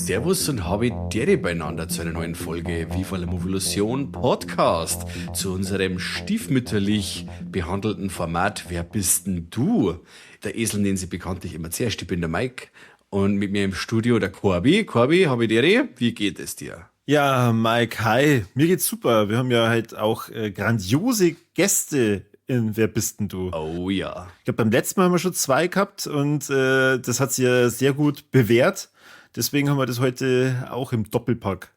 Servus und habe Dere beieinander zu einer neuen Folge Viva la Movolution Podcast, zu unserem stiefmütterlich behandelten Format Wer bist denn du? Der Esel nennen sie bekanntlich immer zuerst. Ich bin der Mike und mit mir im Studio der Corby. Corby, habe Dere, wie geht es dir? Ja, Mike, hi. Mir geht's super. Wir haben ja halt auch grandiose Gäste in Wer bist denn du? Oh ja. Ich glaube, beim letzten Mal haben wir schon zwei gehabt und das hat sich ja sehr gut bewährt. Deswegen haben wir das heute auch im Doppelpack.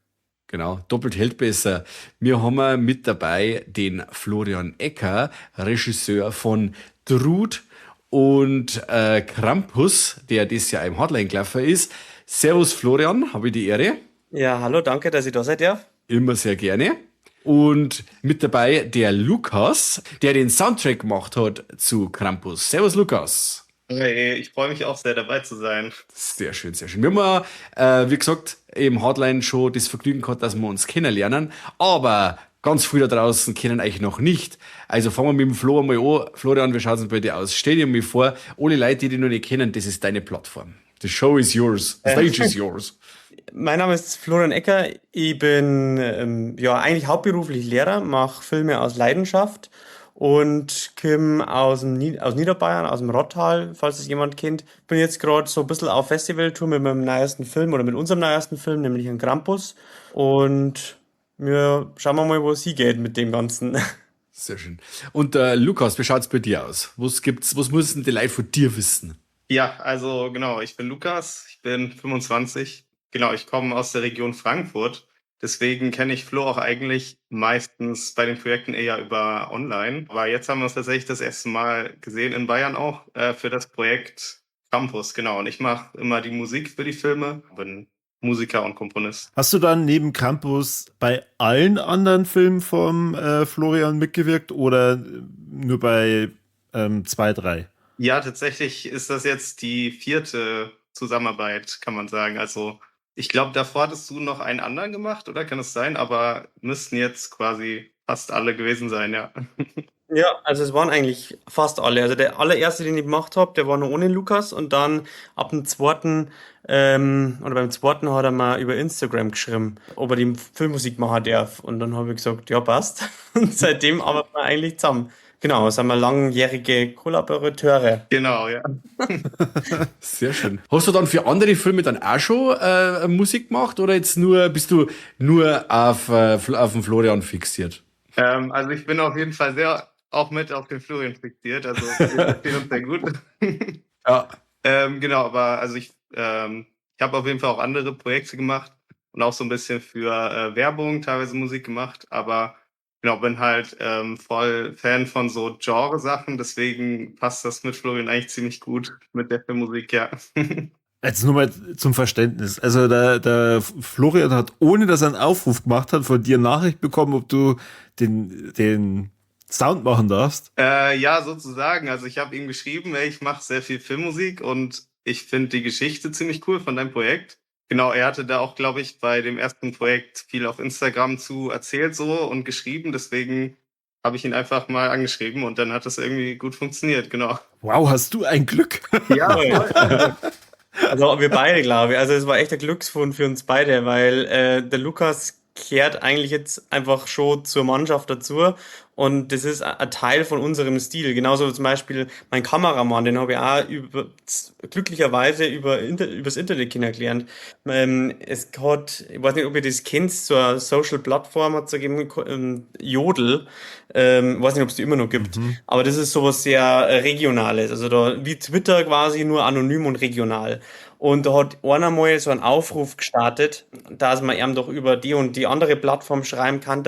Genau, doppelt hält besser. Wir haben mit dabei den Florian Ecker, Regisseur von Drud und Krampus, der dieses Jahr im Hardline gelaufen ist. Servus Florian, habe ich die Ehre. Ja, hallo, danke, dass ich da seid, ja. Immer sehr gerne. Und mit dabei der Lukas, der den Soundtrack gemacht hat zu Krampus. Servus Lukas. Hey, ich freue mich auch sehr, dabei zu sein. Sehr schön, sehr schön. Wir haben, wie gesagt, im Hardline schon das Vergnügen gehabt, dass wir uns kennenlernen, aber ganz viele da draußen kennen euch noch nicht. Also fangen wir mit dem Flo einmal an. Florian, wie schaut's denn bei dir aus? Stell dir mal vor, alle Leute, die dich noch nicht kennen, das ist deine Plattform. The show is yours. The stage is yours. Mein Name ist Florian Ecker. Ich bin ja eigentlich hauptberuflich Lehrer, mache Filme aus Leidenschaft und komme aus Niederbayern, aus dem Rottal, falls es jemand kennt. Bin jetzt gerade so ein bisschen auf Festivaltour mit meinem neuesten Film oder mit unserem neuesten Film, nämlich ein Krampus. Und wir schauen wir mal, wo es hingeht mit dem Ganzen. Sehr schön. Und Lukas, wie schaut's bei dir aus? Was gibt's, was müssen die Leute von dir wissen? Ja, also genau, ich bin Lukas, ich bin 25. Genau, ich komme aus der Region Frankfurt. Deswegen kenne ich Flo auch eigentlich meistens bei den Projekten eher über online. Aber jetzt haben wir uns tatsächlich das erste Mal gesehen in Bayern auch für das Projekt Krampus, genau. Und ich mache immer die Musik für die Filme, bin Musiker und Komponist. Hast du dann neben Krampus bei allen anderen Filmen vom Florian mitgewirkt oder nur bei 2, 3? Ja, tatsächlich ist das jetzt die 4. Zusammenarbeit, kann man sagen. Also ich glaube, davor hattest du noch einen anderen gemacht, oder? Kann das sein? Aber müssten jetzt quasi fast alle gewesen sein, ja. Ja, also es waren eigentlich fast alle. Also der allererste, den ich gemacht hab, der war noch ohne Lukas und dann ab dem zweiten, oder beim zweiten hat er mal über Instagram geschrieben, ob er die Filmmusik machen darf. Und dann hab ich gesagt, ja, passt. Und seitdem arbeiten wir eigentlich zusammen. Genau, sind wir langjährige Kollaborateure. Genau, ja. Sehr schön. Hast du dann für andere Filme dann auch schon Musik gemacht oder jetzt nur, bist du nur auf den Florian fixiert? Also ich bin auf jeden Fall sehr auch mit auf den Florian fixiert, also wir verstehen uns sehr gut. Ja. Genau, aber also ich habe auf jeden Fall auch andere Projekte gemacht und auch so ein bisschen für Werbung teilweise Musik gemacht, aber genau, bin halt voll Fan von so Genre-Sachen, deswegen passt das mit Florian eigentlich ziemlich gut mit der Filmmusik, ja. Jetzt nur mal zum Verständnis. Also der Florian hat, ohne dass er einen Aufruf gemacht hat, von dir Nachricht bekommen, ob du den Sound machen darfst. Ja, sozusagen. Also ich habe ihm geschrieben, ey, ich mache sehr viel Filmmusik und ich finde die Geschichte ziemlich cool von deinem Projekt. Genau, er hatte da auch, glaube ich, bei dem ersten Projekt viel auf Instagram zu erzählt so und geschrieben. Deswegen habe ich ihn einfach mal angeschrieben und dann hat das irgendwie gut funktioniert, genau. Wow, hast du ein Glück. Ja, voll. Also wir beide, glaube ich. Also es war echt ein Glücksfund für uns beide, weil der Lukas kehrt eigentlich jetzt einfach schon zur Mannschaft dazu und das ist ein Teil von unserem Stil. Genauso zum Beispiel mein Kameramann, den habe ich auch glücklicherweise übers Internet kennengelernt. Es hat, ich weiß nicht, ob ihr das kennt, so eine Social Plattform hat es gegeben, Jodel. Ich weiß nicht, ob es die immer noch gibt. Mhm. Aber das ist sowas sehr Regionales. Also da, wie Twitter quasi, nur anonym und regional. Und da hat einer mal so einen Aufruf gestartet, dass man ihm doch über die und die andere Plattform schreiben kann,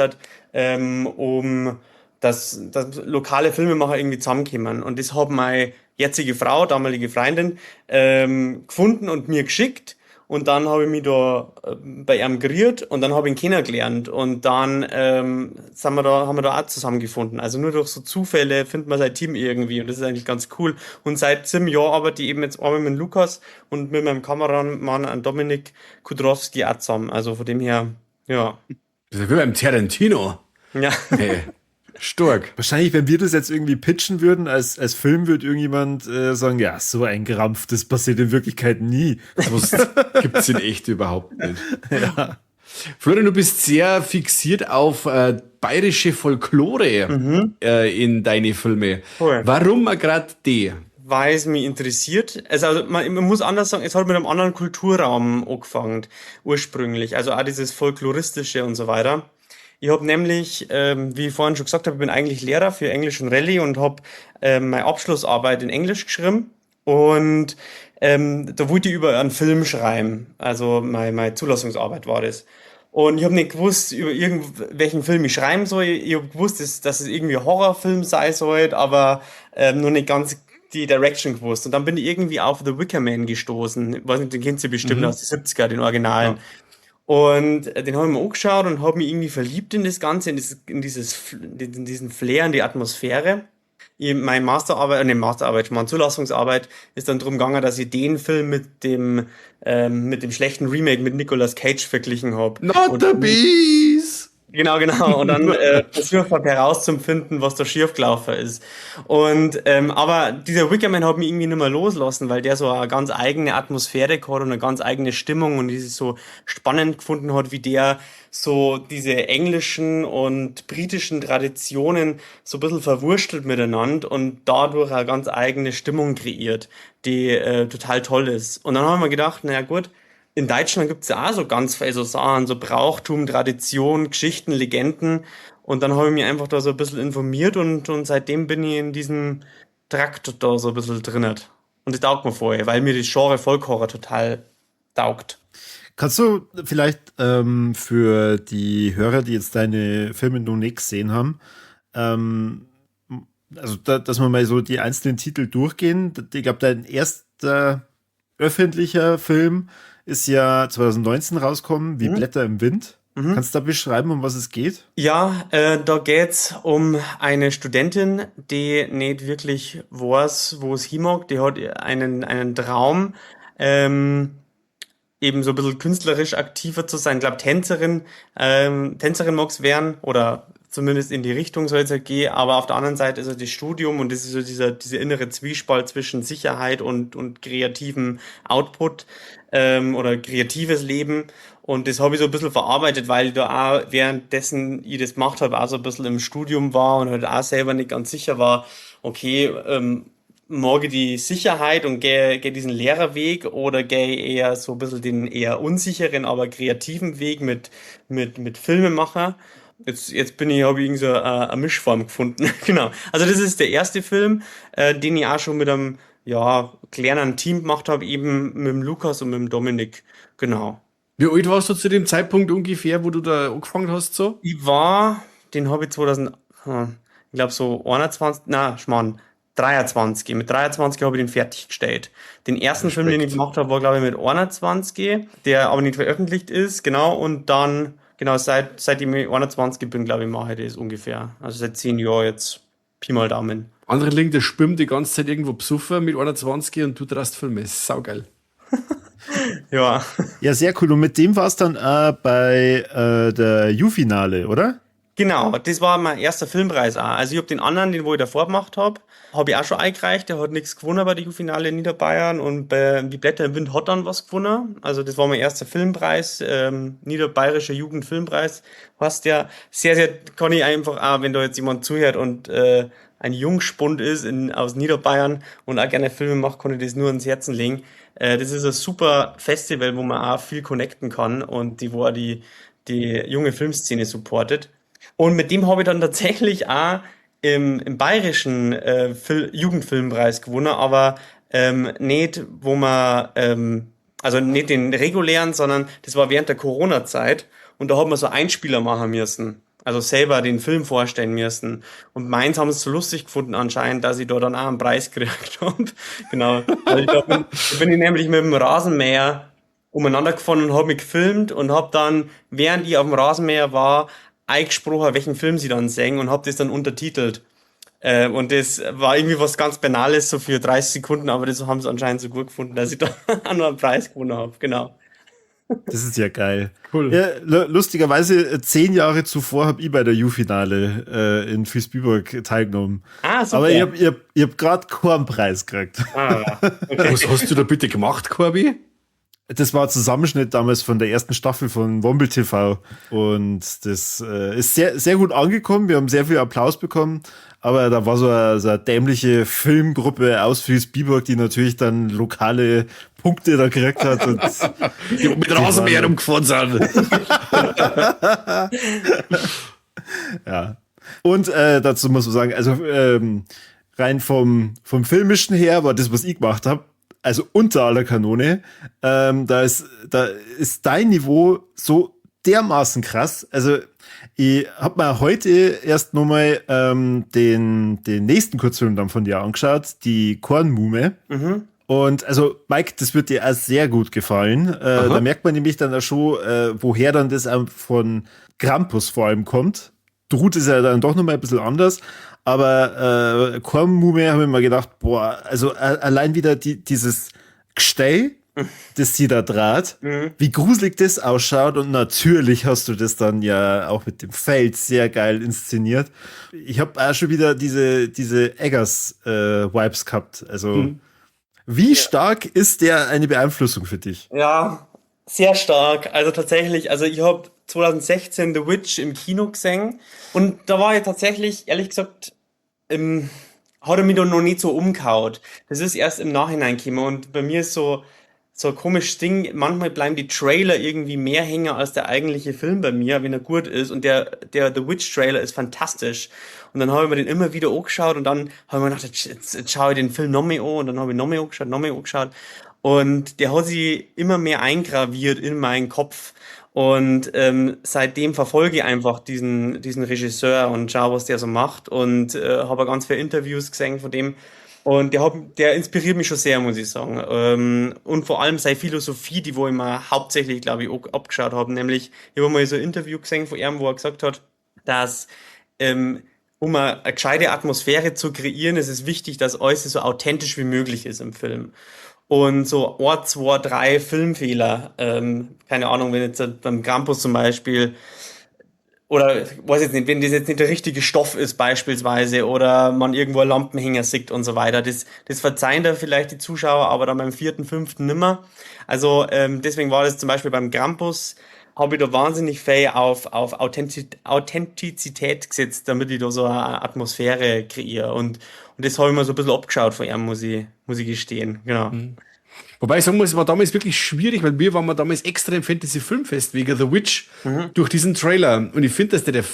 um dass lokale Filmemacher irgendwie zusammenkommen. Und das hat meine jetzige Frau, damalige Freundin, gefunden und mir geschickt. Und dann habe ich mich da bei ihm geriert und dann habe ich ihn kennengelernt. Und dann haben wir da auch zusammengefunden. Also nur durch so Zufälle findet man sein Team irgendwie und das ist eigentlich ganz cool. Und seit 7 Jahren arbeite ich eben jetzt einmal mit Lukas und mit meinem Kameramann an Dominik Kudrowski auch zusammen. Also von dem her, ja. Das ist ja wie beim Tarantino. Ja. Hey. Stark. Wahrscheinlich, wenn wir das jetzt irgendwie pitchen würden, als Film, würde irgendjemand sagen, ja, so ein Krampf, das passiert in Wirklichkeit nie. Das gibt's in echt überhaupt nicht. Ja. Florian, du bist sehr fixiert auf bayerische Folklore in deine Filme. Voll. Warum grad die? Weil es mich interessiert. Also man muss anders sagen, es hat mit einem anderen Kulturraum angefangen, ursprünglich. Also auch dieses Folkloristische und so weiter. Ich hab nämlich, wie ich vorhin schon gesagt hab, ich bin eigentlich Lehrer für Englisch und Rallye und hab meine Abschlussarbeit in Englisch geschrieben. Und da wollte ich über einen Film schreiben. Also meine Zulassungsarbeit war das. Und ich hab nicht gewusst, über irgendwelchen Film ich schreiben soll. Ich hab gewusst, dass es irgendwie ein Horrorfilm sein soll, aber noch nicht ganz die Direction gewusst. Und dann bin ich irgendwie auf The Wicker Man gestoßen. Ich weiß nicht, den kennt ihr bestimmt aus den 70er, den Originalen. Und den hab ich mir angeschaut und hab mich irgendwie verliebt in das Ganze, in diesen Flair, in die Atmosphäre. Ich, meine Masterarbeit, ne, Masterarbeit, meine Zulassungsarbeit ist dann drum gegangen, dass ich den Film mit dem schlechten Remake mit Nicolas Cage verglichen hab. Not the Bees! Genau, genau. Und dann versucht man herauszufinden, was da schiefgelaufen ist. Und aber dieser Wicker Man hat mich irgendwie nicht mehr loslassen, weil der so eine ganz eigene Atmosphäre hat und eine ganz eigene Stimmung und die sich so spannend gefunden hat, wie der so diese englischen und britischen Traditionen so ein bisschen verwurstelt miteinander und dadurch eine ganz eigene Stimmung kreiert, die total toll ist. Und dann haben wir gedacht, naja gut, in Deutschland gibt's ja auch so ganz viele so Sachen, so Brauchtum, Tradition, Geschichten, Legenden. Und dann habe ich mich einfach da so ein bisschen informiert und seitdem bin ich in diesem Trakt da so ein bisschen drin. Und das taugt mir voll, weil mir das Genre Folkhorror total taugt. Kannst du vielleicht für die Hörer, die jetzt deine Filme noch nicht gesehen haben, also da, dass wir mal so die einzelnen Titel durchgehen. Ich glaub, dein erster öffentlicher Film ist ja 2019 rausgekommen, wie Blätter im Wind. Kannst du da beschreiben, um was es geht? Ja, da geht's um eine Studentin, die nicht wirklich weiß, wo es hin mag. Die hat einen Traum, eben so ein bisschen künstlerisch aktiver zu sein. Ich glaub, Tänzerin mag's werden oder zumindest in die Richtung soll es halt gehen, aber auf der anderen Seite ist halt das Studium und das ist so dieser innere Zwiespalt zwischen Sicherheit und kreativem Output oder kreatives Leben. Und das habe ich so ein bisschen verarbeitet, weil ich da auch währenddessen ich das gemacht habe, auch so ein bisschen im Studium war und halt auch selber nicht ganz sicher war, okay, mag ich die Sicherheit und geh diesen Lehrerweg oder geh eher so ein bisschen den eher unsicheren, aber kreativen Weg mit Filmemacher. Jetzt bin ich, hab ich irgendwie so eine Mischform gefunden. Genau. Also das ist der erste Film, den ich auch schon mit einem, ja, kleinen Team gemacht habe, eben mit dem Lukas und mit dem Dominik. Genau. Wie alt warst du zu dem Zeitpunkt ungefähr, wo du da angefangen hast? So? Ich war, den hab ich 2000, ich glaub so 21, na, Schmarrn, 23. Mit 23 hab ich den fertiggestellt. Den ersten Film, den ich Respekt. gemacht hab, war, glaub ich, mit 21, der aber nicht veröffentlicht ist, genau, und dann, genau, seitdem ich 21 bin, glaub ich, mache ich das ungefähr. Also seit 10 Jahren jetzt, Pi mal Daumen. Andere liegen, der schwimmt die ganze Zeit irgendwo besoffen mit 21 und du drehst Filme. Ist saugeil. Ja. Ja, sehr cool. Und mit dem war's dann auch bei der Jufinale, oder? Genau, das war mein erster Filmpreis auch. Also ich hab den anderen, den wo ich davor gemacht hab, hab ich auch schon eingereicht. Der hat nichts gewonnen bei der Jufinale in Niederbayern und bei Die Blätter im Wind hat dann was gewonnen. Also das war mein erster Filmpreis, Niederbayerischer Jugendfilmpreis. Heißt ja, sehr, sehr, kann ich einfach auch, wenn da jetzt jemand zuhört und ein Jungspund ist aus Niederbayern und auch gerne Filme macht, kann ich das nur ans Herzen legen. Das ist ein super Festival, wo man auch viel connecten kann und die, wo auch die junge Filmszene supportet. Und mit dem habe ich dann tatsächlich auch im bayerischen Jugendfilmpreis gewonnen, aber nicht, wo man also nicht den regulären, sondern das war während der Corona-Zeit und da hat man so Einspieler machen müssen. Also selber den Film vorstellen müssen. Und meins haben sie so lustig gefunden anscheinend, dass ich da dann auch einen Preis gekriegt hab. Genau. Also da bin ich nämlich mit dem Rasenmäher umeinander gefahren und habe mich gefilmt und habe dann, während ich auf dem Rasenmäher war, eingesprochen, welchen Film sie dann singen und habe das dann untertitelt. Und das war irgendwie was ganz Banales, so für 30 Sekunden, aber das haben sie anscheinend so gut gefunden, dass ich da auch noch einen Preis gewonnen habe. Genau. Das ist ja geil. Cool. Ja, lustigerweise, 10 Jahre zuvor habe ich bei der Jufinale in Vilsbiburg teilgenommen. Ah, super. Aber ich hab gerade keinen Preis gekriegt. Ah, okay. Was hast du da bitte gemacht, Corby? Das war ein Zusammenschnitt damals von der ersten Staffel von Womble TV. Und das ist sehr, sehr gut angekommen. Wir haben sehr viel Applaus bekommen. Aber da war so eine dämliche Filmgruppe aus Vilsbiburg, die natürlich dann lokale Punkte da gekriegt hat. Und die mit Rasenmäher umgefahren sind. Ja. Und dazu muss man sagen, also rein vom Filmischen her war das, was ich gemacht habe, also unter aller Kanone. Da ist dein Niveau so dermaßen krass. Also ich hab mir heute erst nochmal den nächsten Kurzfilm dann von dir angeschaut, die Kornmuhme. Mhm. Und also, Mike, das wird dir auch sehr gut gefallen. Da merkt man nämlich dann auch schon, woher dann das von Krampus vor allem kommt. Drut ist ja dann doch nochmal ein bisschen anders. Aber Kornmuhme habe ich mir gedacht, boah, also allein wieder dieses Gestell, das sie da draht, wie gruselig das ausschaut. Und natürlich hast du das dann ja auch mit dem Feld sehr geil inszeniert. Ich habe auch schon wieder diese Eggers-Vibes gehabt. Also wie stark ist der eine Beeinflussung für dich? Ja, sehr stark. Also tatsächlich, also ich habe 2016 The Witch im Kino gesehen und da war ich tatsächlich, ehrlich gesagt, hat er mich da noch nicht so umgehauen. Das ist erst im Nachhinein gekommen und bei mir ist so ein komisches Ding, manchmal bleiben die Trailer irgendwie mehr hängen als der eigentliche Film bei mir, wenn er gut ist, und der The Witch Trailer ist fantastisch. Und dann habe ich mir den immer wieder angeschaut und dann habe ich mir gedacht, jetzt schaue ich den Film noch mehr an und dann habe ich noch mehr angeschaut. Und der hat sich immer mehr eingraviert in meinen Kopf. Und seitdem verfolge ich einfach diesen Regisseur und schaue, was der so macht. Und habe auch ganz viele Interviews gesehen von dem. Und der inspiriert mich schon sehr, muss ich sagen. Und vor allem seine Philosophie, die wo ich mir hauptsächlich, glaube ich, abgeschaut habe. Nämlich, ich habe mal so ein Interview gesehen von ihm, wo er gesagt hat, dass um eine gescheite Atmosphäre zu kreieren, ist es wichtig, dass alles so authentisch wie möglich ist im Film. Und so 1, 2, 3 Filmfehler, keine Ahnung, wenn jetzt beim Krampus zum Beispiel, oder weiß jetzt nicht, wenn das jetzt nicht der richtige Stoff ist beispielsweise, oder man irgendwo einen Lampenhänger sieht und so weiter, das verzeihen da vielleicht die Zuschauer, aber dann beim 4., 5. nimmer. Also deswegen war das zum Beispiel beim Krampus, habe ich da wahnsinnig viel auf Authentizität gesetzt, damit ich da so eine Atmosphäre kreiere. Und das habe ich mir so ein bisschen abgeschaut von ihm, muss ich gestehen. Genau. Mhm. Wobei ich sagen muss, es war damals wirklich schwierig, weil wir waren wir damals extra im Fantasy Filmfest wegen The Witch durch diesen Trailer. Und ich finde, dass der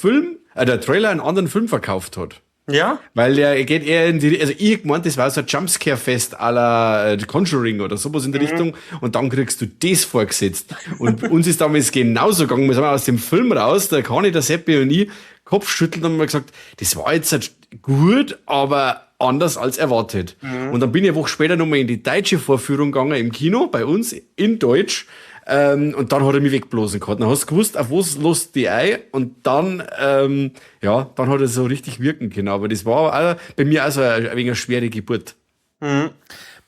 Trailer einen anderen Film verkauft hat. Ja? Weil der geht eher in die, also ich gemeint, das war so ein Jumpscare-Fest à la Conjuring oder sowas in der Richtung, und dann kriegst du das vorgesetzt. Und uns ist damals genauso gegangen, wir sind aus dem Film raus, der Kani, der Seppi und ich, Kopfschütteln und haben wir gesagt, das war jetzt halt gut, aber anders als erwartet. Mhm. Und dann bin ich eine Woche später nochmal in die deutsche Vorführung gegangen im Kino, bei uns, in Deutsch. Und dann hat er mich wegblasen gehabt. Dann hast du gewusst, auf was lässt die ein, und dann, dann hat er so richtig wirken können. Aber das war auch bei mir auch so ein wenig eine schwere Geburt. Mhm.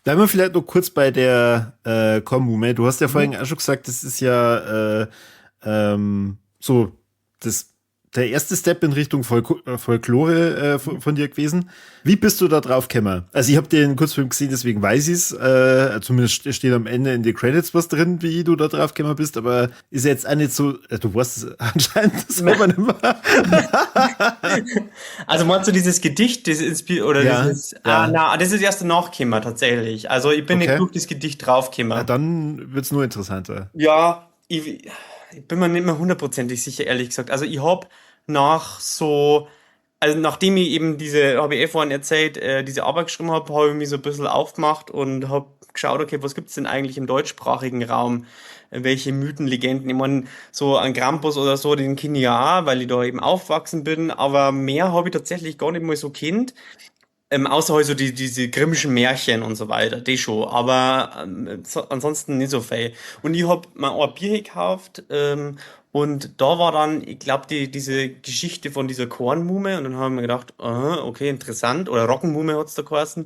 Bleiben wir vielleicht noch kurz bei der Kornmuhme. Du hast ja vorhin auch schon gesagt, das ist ja so das der erste Step in Richtung Folklore von dir gewesen. Wie bist du da drauf gekommen? Also ich habe den Kurzfilm gesehen, deswegen weiß ich's. Zumindest steht am Ende in den Credits was drin, wie du da drauf gekommen bist, aber ist jetzt auch nicht so, du weißt es anscheinend, das aber nicht mehr. Also meinst du dieses Gedicht, das oder ja, dieses, ja. Na, das ist erst danach gekommen tatsächlich. Also ich bin nicht durch das Gedicht draufgekommen. Ja, dann wird's nur interessanter. Ja, ich bin mir nicht mehr hundertprozentig sicher, ehrlich gesagt. Also ich hab nachdem ich eben diese, habe ich eh vorhin erzählt, diese Arbeit geschrieben habe, habe ich mich so ein bisschen aufgemacht und habe geschaut, okay, was gibt's denn eigentlich im deutschsprachigen Raum? Welche Mythen, Legenden? Ich meine, so ein Krampus oder so, den kenne ich ja auch, weil ich da eben aufgewachsen bin, aber mehr habe ich tatsächlich gar nicht mal so kennt. Außer halt so diese Grimmschen Märchen und so weiter, die schon, aber ansonsten nicht so viel. Und ich hab mir auch ein Bier gekauft, und da war dann, ich glaub, diese Geschichte von dieser Kornmuhme, und dann haben wir gedacht, aha, okay, interessant, oder Roggenmuhme hat's da geheißen.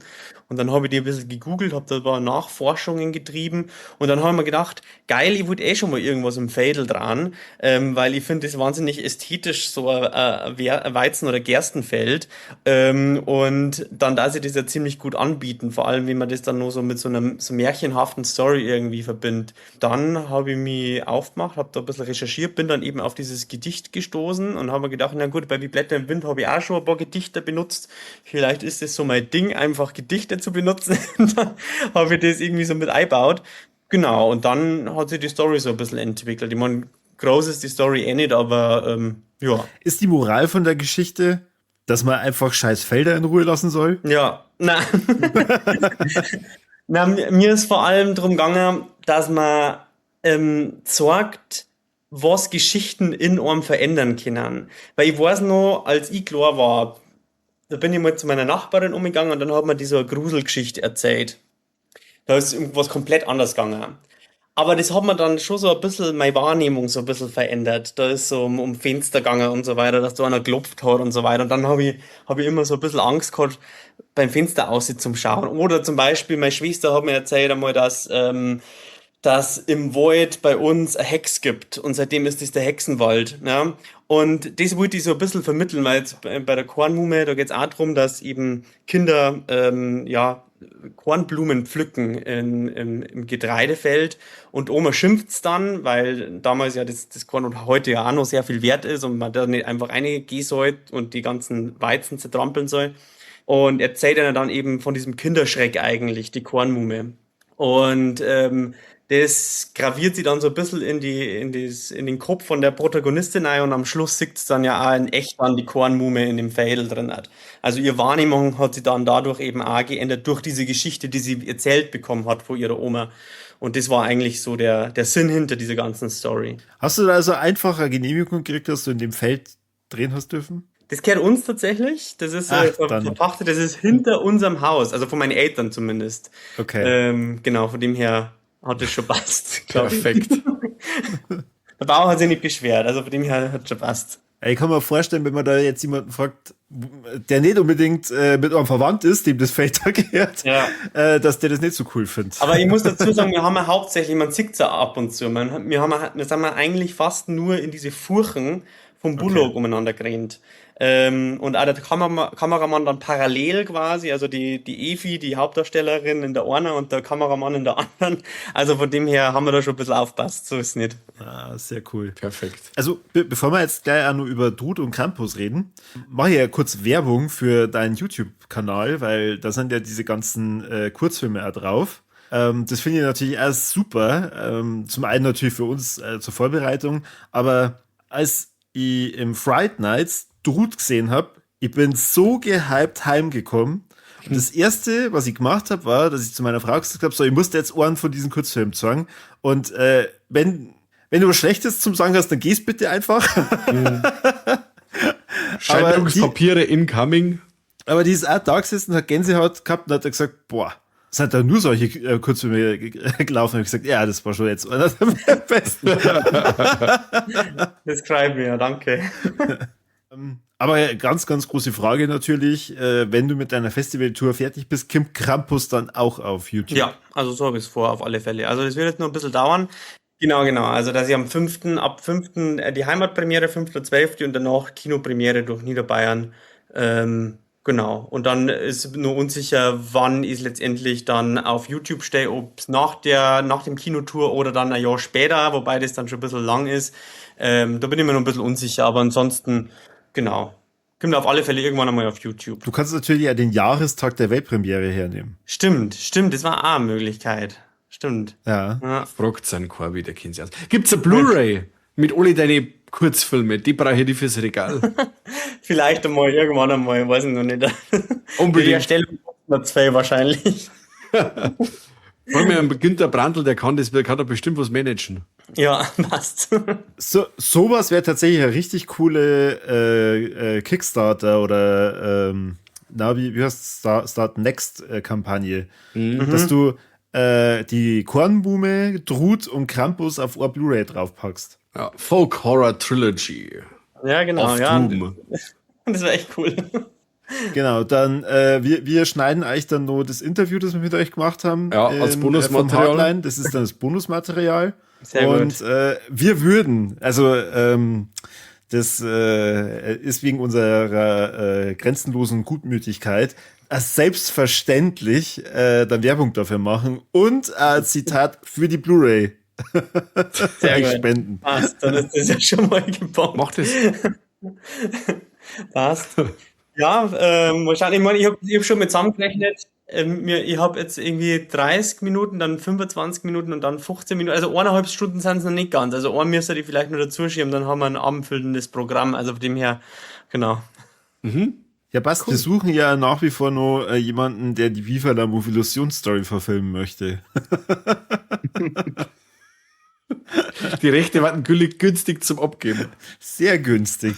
Und dann hab ich die ein bisschen gegoogelt, hab da ein paar Nachforschungen getrieben, und dann haben wir gedacht, geil, ich wollte eh schon mal irgendwas im Fädel dran, weil ich find das wahnsinnig ästhetisch, so ein Weizen- oder Gerstenfeld. Und dann da sich das ja ziemlich gut anbieten, vor allem, wenn man das dann nur so mit so einer so märchenhaften Story irgendwie verbindet. Dann hab ich mich aufgemacht, hab da ein bisschen recherchiert, bin dann eben auf dieses Gedicht gestoßen und hab mir gedacht, na gut, bei Wie Blätter im Wind hab ich auch schon ein paar Gedichte benutzt. Vielleicht ist das so mein Ding, einfach Gedichte zu benutzen. Dann hab ich das irgendwie so mit eingebaut. Genau, und dann hat sich die Story so ein bisschen entwickelt. Ich mein, groß ist die Story eh nicht, aber ja. Ist die Moral von der Geschichte, dass man einfach scheiß Felder in Ruhe lassen soll? Ja, na. Na, mir ist vor allem drum gegangen, dass man zeigt, was Geschichten in einem verändern können. Weil ich weiß noch, als ich klein war, da bin ich mal zu meiner Nachbarin umgegangen und dann hat mir die so eine Gruselgeschichte erzählt. Da ist irgendwas komplett anders gegangen. Aber das hat mir dann schon so ein bisschen meine Wahrnehmung so ein bisschen verändert. Da ist so um Fenster gegangen und so weiter, dass da einer geklopft hat und so weiter. Und dann hab ich immer so ein bisschen Angst gehabt, beim Fenster aussieht zum Schauen. Oder zum Beispiel, meine Schwester hat mir erzählt einmal, dass im Wald bei uns eine Hex gibt und seitdem ist das der Hexenwald. Ja? Und das wollte ich so ein bisschen vermitteln, weil jetzt bei der Kornmuhme, da geht's auch drum, dass eben Kinder Kornblumen pflücken im Getreidefeld und Oma schimpft's dann, weil damals ja das Korn und heute ja auch noch sehr viel wert ist und man da nicht einfach reingehen soll und die ganzen Weizen zertrampeln soll. Und erzählt ihnen dann eben von diesem Kinderschreck eigentlich, die Kornmuhme. Und das graviert sie dann so ein bisschen in den Kopf von der Protagonistin ein und am Schluss sieht's dann ja auch in echt dann die Kornmuhme in dem Fädel drin hat. Also ihre Wahrnehmung hat sich dann dadurch eben auch geändert durch diese Geschichte, die sie erzählt bekommen hat von ihrer Oma. Und das war eigentlich so der Sinn hinter dieser ganzen Story. Hast du da also einfach eine Genehmigung gekriegt, dass du in dem Feld drehen hast dürfen? Das gehört uns tatsächlich. Das ist, Ach, dann. verpachtet, das ist hinter unserem Haus, also von meinen Eltern zumindest. Genau, von dem her hat das schon passt, glaub ich. Perfekt. Der Bauer hat sich nicht beschwert, also von dem her hat es schon passt. Ja, ich kann mir vorstellen, wenn man da jetzt jemanden fragt, der nicht unbedingt mit einem verwandt ist, dem das Feld da gehört, dass der das nicht so cool findet. Aber ich muss dazu sagen, wir haben ja hauptsächlich, man sieht's ja ab und zu, man, wir haben ja, wir sind ja eigentlich fast nur in diese Furchen vom Bullock umeinander gerannt. Und auch der Kameramann dann parallel quasi, also die Evi, die Hauptdarstellerin in der einen und der Kameramann in der anderen. Also von dem her haben wir da schon ein bisschen aufgepasst, so ist es nicht. Ah, sehr cool. Perfekt. Also bevor wir jetzt gleich auch noch über Drud und Krampus reden, mach ich ja kurz Werbung für deinen YouTube-Kanal, weil da sind ja diese ganzen Kurzfilme auch drauf. Das finde ich natürlich auch super. Zum einen natürlich für uns zur Vorbereitung, aber als ich im Fright Nights Drud gesehen hab, ich bin so gehypt heimgekommen. Und das Erste, was ich gemacht hab, war, dass ich zu meiner Frau gesagt hab, so, ich muss dir jetzt Ohren von diesen Kurzfilmen zeigen. Und wenn du was Schlechtes zum Sagen hast, dann gehst bitte einfach. Scheidungspapiere incoming. Aber die ist auch da gesessen, hat Gänsehaut gehabt und hat gesagt, boah, es hat da nur solche Kurzfilme gelaufen. Und ich gesagt, ja, das war schon jetzt einer der besten. Das freut mich, ja, danke. Aber ganz, ganz große Frage natürlich, wenn du mit deiner Festivaltour fertig bist, kommt Krampus dann auch auf YouTube? Ja, also so habe ich's vor, auf alle Fälle. Also das wird jetzt noch ein bisschen dauern. Genau, genau. Also dass ich am 5., ab 5 die Heimatpremiere, 5.12 und danach Kinopremiere durch Niederbayern. Genau. Und dann ist nur unsicher, wann ich letztendlich dann auf YouTube stehe, ob's nach dem Kinotour oder dann ein Jahr später, wobei das dann schon ein bisschen lang ist. Da bin ich mir noch ein bisschen unsicher, aber ansonsten, genau. Kommt auf alle Fälle irgendwann einmal auf YouTube. Du kannst natürlich ja den Jahrestag der Weltpremiere hernehmen. Stimmt, stimmt, das war auch eine Möglichkeit. Stimmt. Ja. Fragt seinen Corby, der kennt sich aus. Gibt's eine Blu-ray mit alle deine Kurzfilme? Die brauche ich nicht fürs Regal. Vielleicht einmal, irgendwann einmal, weiß ich noch nicht. Unbedingt. Die Erstellung kostet noch 2 wahrscheinlich. Vor allem Günther Brandl, der kann das, der kann da bestimmt was managen. Ja, passt. So, sowas wäre tatsächlich eine richtig coole Kickstarter oder na, wie heißt Start Next Kampagne, dass du die Kornbume, Drut und Krampus auf eine Blu-ray draufpackst. Ja, Folk Horror Trilogy. Ja, genau. Auf ja. Doom. Das wäre echt cool. Genau, dann wir schneiden eigentlich dann nur das Interview, das wir mit euch gemacht haben. Ja, als Bonusmaterial. Das ist dann das Bonusmaterial. Sehr und gut. Wir würden, also das ist wegen unserer grenzenlosen Gutmütigkeit selbstverständlich dann Werbung dafür machen und Zitat für die Blu-ray Sehr spenden. Passt, dann ist das ja schon mal gebaut. Macht es. Passt. Ja, wahrscheinlich, ich meine, ich hab schon mit zusammengerechnet. Ich habe jetzt irgendwie 30 Minuten, dann 25 Minuten und dann 15 Minuten. Also 1,5 Stunden sind es noch nicht ganz. Also ein müsste ich vielleicht nur dazu schieben, dann haben wir ein abendfüllendes Programm. Also von dem her, genau. Mhm. Ja, passt. Cool. Wir suchen ja nach wie vor noch jemanden, der die Viva la Movilusion Story verfilmen möchte. Die Rechte werden günstig zum Abgeben. Sehr günstig.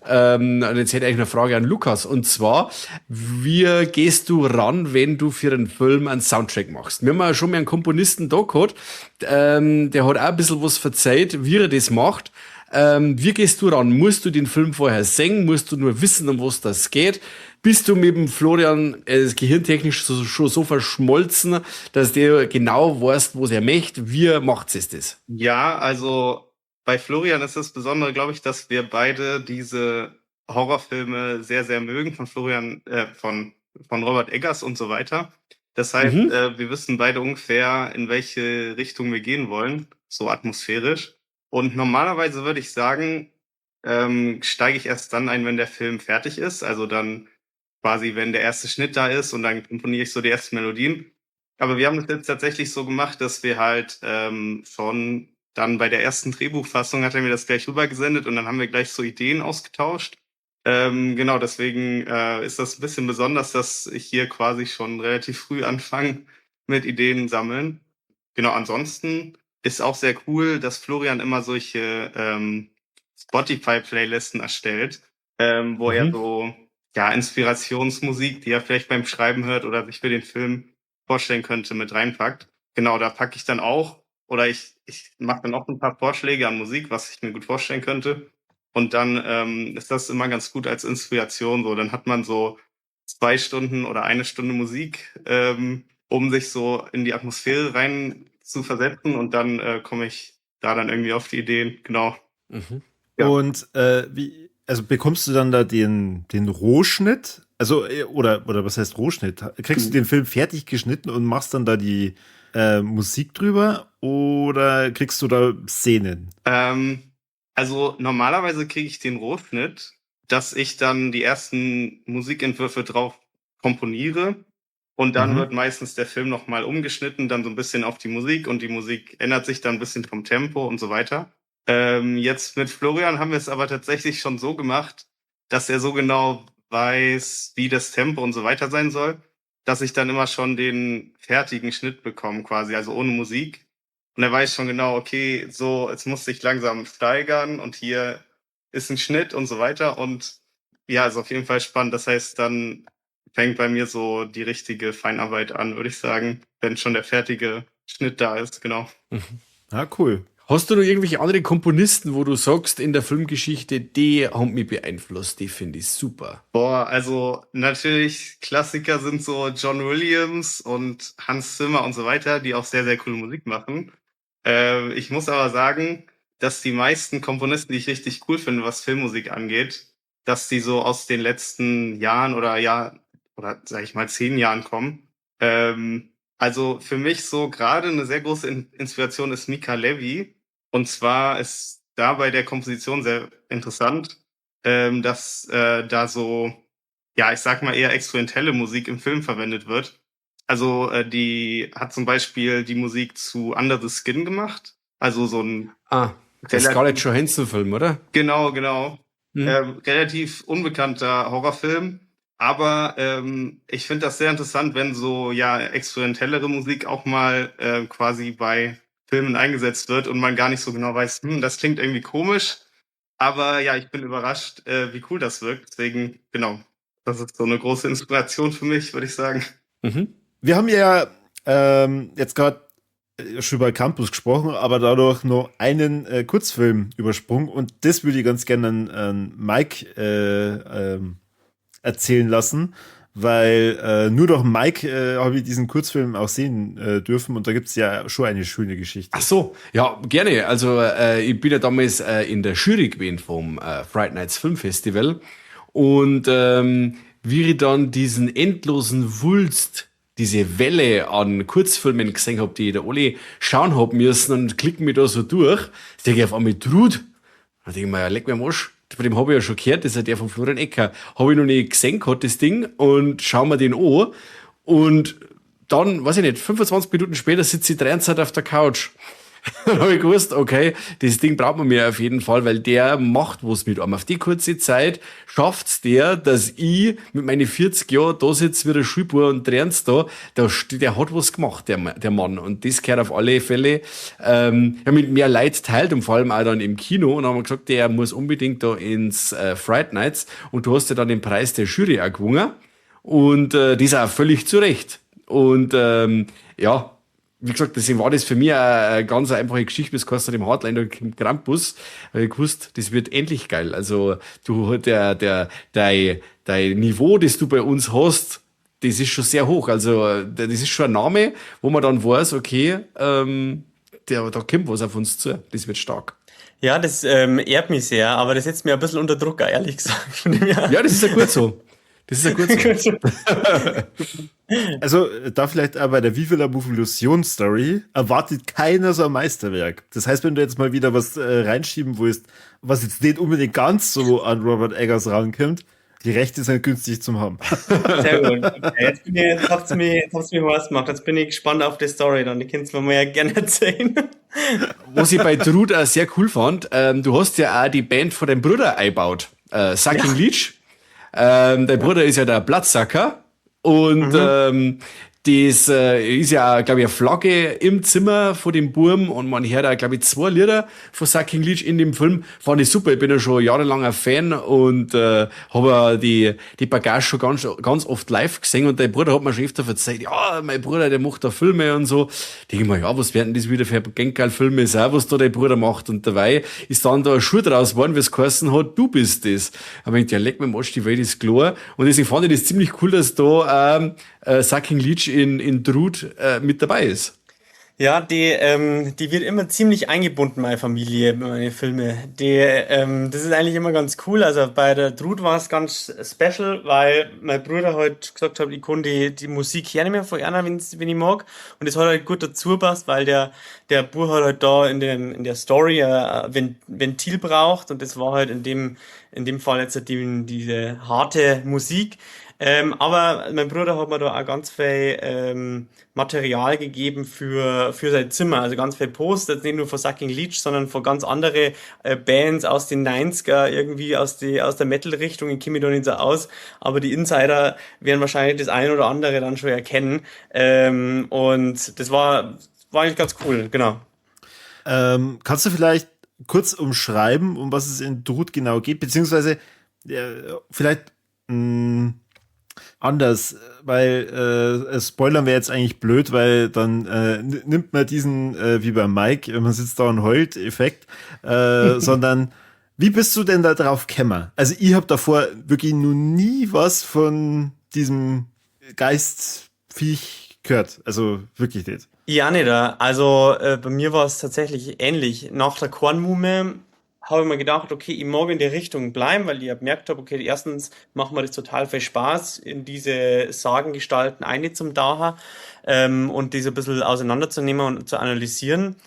Und jetzt hätte ich eigentlich eine Frage an Lukas. Und zwar, wie gehst du ran, wenn du für einen Film einen Soundtrack machst? Wir haben ja schon mal einen Komponisten da gehabt, der hat auch ein bisschen was verzeiht, wie er das macht. Wie gehst du ran? Musst du den Film vorher sehen? Musst du nur wissen, um was das geht? Bist du mit dem Florian gehirntechnisch schon so verschmolzen, dass der genau weiß, was er möchte? Wie macht es das? Ja, also bei Florian ist das Besondere, glaube ich, dass wir beide diese Horrorfilme sehr, sehr mögen von Florian, von Robert Eggers und so weiter. Das heißt, wir wissen beide ungefähr, in welche Richtung wir gehen wollen, so atmosphärisch. Und normalerweise würde ich sagen, steige ich erst dann ein, wenn der Film fertig ist. Also dann quasi, wenn der erste Schnitt da ist und dann komponiere ich so die ersten Melodien. Aber wir haben das jetzt tatsächlich so gemacht, dass wir halt schon dann bei der ersten Drehbuchfassung hat er mir das gleich rübergesendet und dann haben wir gleich so Ideen ausgetauscht. Genau, deswegen ist das ein bisschen besonders, dass ich hier quasi schon relativ früh anfange mit Ideen sammeln. Genau, ansonsten ist auch sehr cool, dass Florian immer solche Spotify-Playlisten erstellt, wo er so ja Inspirationsmusik, die er vielleicht beim Schreiben hört oder sich für den Film vorstellen könnte, mit reinpackt. Genau, da packe ich dann auch, oder ich mache dann auch ein paar Vorschläge an Musik, was ich mir gut vorstellen könnte. Und dann ist das immer ganz gut als Inspiration. So, dann hat man so 2 Stunden oder 1 Stunde Musik, um sich so in die Atmosphäre rein zu versetzen. Und dann komme ich da dann irgendwie auf die Ideen. Genau. Mhm. Ja. Und wie, also bekommst du dann da den Rohschnitt? Also, oder was heißt Rohschnitt? Kriegst du den Film fertig geschnitten und machst dann da die Musik drüber oder kriegst du da Szenen? Also normalerweise kriege ich den Rohschnitt, dass ich dann die ersten Musikentwürfe drauf komponiere und dann wird meistens der Film nochmal umgeschnitten, dann so ein bisschen auf die Musik und die Musik ändert sich dann ein bisschen vom Tempo und so weiter. Jetzt mit Florian haben wir es aber tatsächlich schon so gemacht, dass er so genau weiß, wie das Tempo und so weiter sein soll, dass ich dann immer schon den fertigen Schnitt bekomme quasi, also ohne Musik. Und er weiß schon genau, okay, so, jetzt muss sich langsam steigern und hier ist ein Schnitt und so weiter. Und ja, ist auf jeden Fall spannend. Das heißt, dann fängt bei mir so die richtige Feinarbeit an, würde ich sagen, wenn schon der fertige Schnitt da ist, genau. Mhm. Ah, cool. Hast du noch irgendwelche andere Komponisten, wo du sagst, in der Filmgeschichte, die haben mich beeinflusst, die finde ich super? Boah, also natürlich Klassiker sind so John Williams und Hans Zimmer und so weiter, die auch sehr, sehr coole Musik machen. Ich muss aber sagen, dass die meisten Komponisten, die ich richtig cool finde, was Filmmusik angeht, dass die so aus den letzten Jahren oder sag ich mal 10 Jahren kommen. Also für mich so gerade eine sehr große Inspiration ist Mika Levy. Und zwar ist da bei der Komposition sehr interessant, dass da so, ja, ich sag mal eher experimentelle Musik im Film verwendet wird. Also die hat zum Beispiel die Musik zu Under the Skin gemacht. Also so ein... Ah, der Scarlett Johansson-Film, oder? Genau, genau. Mhm. Relativ unbekannter Horrorfilm. Aber ich finde das sehr interessant, wenn so ja experimentellere Musik auch mal quasi bei Filmen eingesetzt wird und man gar nicht so genau weiß, das klingt irgendwie komisch. Aber ja, ich bin überrascht, wie cool das wirkt. Deswegen, genau, das ist so eine große Inspiration für mich, würde ich sagen. Mhm. Wir haben ja jetzt gerade schon über Krampus gesprochen, aber dadurch noch einen Kurzfilm übersprungen und das würde ich ganz gerne an Mike erzählen lassen, weil nur durch Mike habe ich diesen Kurzfilm auch sehen dürfen und da gibt's ja schon eine schöne Geschichte. Ach so, ja, gerne. Also ich bin ja damals in der Jury gewesen vom Fright Nights Film Festival und wie ich dann diesen endlosen Wulst, diese Welle an Kurzfilmen gesehen hab, die ich da alle schauen hab müssen und klicken mich da so durch, denke ich auf einmal Drud. Da denke ich mir, ja, leck mir am Arsch. Von dem hab ich ja schon gehört, das ist ja der von Florian Ecker. Hab ich noch nicht gesehen gehabt, das Ding, und schau mir den an. Und dann, weiß ich nicht, 25 Minuten später sitze ich die ganze Zeit auf der Couch. Dann hab ich gewusst, okay, das Ding braucht man mir auf jeden Fall, weil der macht was mit einem. Auf die kurze Zeit schafft's der, dass ich mit meinen 40 Jahren da sitze wie der Schulbub und trenn's da. Der hat was gemacht, der Mann. Und das gehört auf alle Fälle, ja, mit mehr Leid teilt und vor allem auch dann im Kino. Und dann haben wir gesagt, der muss unbedingt da ins Fright Nights. Und du hast ja dann den Preis der Jury auch gewonnen. Und das ist auch völlig zu Recht. Und ja, wie gesagt, deswegen war das für mich eine ganz einfache Geschichte, bis kostet im Hardline im Krampus, weil ich gewusst, das wird endlich geil. Also du, der, der, dein, dein Niveau, das du bei uns hast, das ist schon sehr hoch. Also das ist schon ein Name, wo man dann weiß, okay, da kommt was auf uns zu. Das wird stark. Ja, das ehrt mich sehr, aber das setzt mir ein bisschen unter Druck, ehrlich gesagt. Ja, das ist ja gut so. Das ist ja gut so. Also, da vielleicht auch bei der Viva la Movolution Story erwartet keiner so ein Meisterwerk. Das heißt, wenn du jetzt mal wieder was reinschieben willst, was jetzt nicht unbedingt ganz so an Robert Eggers rankommt, die Rechte sind günstig zum haben. Sehr gut. Okay, jetzt habt's mir was gemacht. Jetzt bin ich gespannt auf die Story dann. Die könnt's mir mal ja gerne erzählen. Was ich bei Drud auch sehr cool fand, du hast ja auch die Band von deinem Bruder eingebaut. Sucking Leech. Dein Bruder ist ja der Bloodsucker und das ist ja, glaube ich, eine Flagge im Zimmer von dem Burm und man hört da, glaube ich, 2 Lieder von Sucking Leech in dem Film. Fand ich super, ich bin ja schon jahrelang ein Fan und habe ja die Bagage schon ganz, ganz oft live gesehen und dein Bruder hat mir schon öfter verzeiht, ja, mein Bruder, der macht da Filme und so. Denke ich mir, ja, was werden das wieder für Gängerl-Filme sein, was da dein Bruder macht? Und dabei ist dann da ein Schuh draus geworden, wie es geheißen hat, du bist das. Aber ich denk, ja, leck mir am Arsch, die Welt ist klar. Und deswegen fand ich das ziemlich cool, dass da Sucking Leech in Drud mit dabei ist. Ja, die wird immer ziemlich eingebunden, meine Familie, meine Filme. Das ist eigentlich immer ganz cool. Also bei der Drud war es ganz special, weil mein Bruder halt gesagt hat, ich kann die Musik hernehmen von einer, wenn ich mag. Und das hat halt gut dazu passt, weil der Bub hat halt da in der Story ein Ventil braucht. Und das war halt in dem Fall jetzt halt diese harte Musik. Aber mein Bruder hat mir da auch ganz viel Material gegeben für sein Zimmer, also ganz viel Poster, nicht nur von Sucking Leech, sondern von ganz andere Bands aus den 90er, irgendwie aus der Metal-Richtung, ich kenne mich da nicht so aus, aber die Insider werden wahrscheinlich das ein oder andere dann schon erkennen. Und das war eigentlich ganz cool, genau. Kannst du vielleicht kurz umschreiben, um was es in Drud genau geht, beziehungsweise vielleicht anders, weil Spoilern wäre jetzt eigentlich blöd, weil dann nimmt man diesen, wie bei Mike, man sitzt da und heult, Effekt, sondern wie bist du denn da drauf gekommen? Also ich habe davor wirklich noch nie was von diesem Geistviech gehört, also wirklich nicht. Ja, nicht. Also bei mir war es tatsächlich ähnlich. Nach der Kornmuhme habe ich mir gedacht, okay, ich mag in der Richtung bleiben, weil ich gemerkt habe, okay, erstens macht mir das total viel Spaß, in diese Sagengestalten eine zum Daher und diese ein bisschen auseinanderzunehmen und zu analysieren.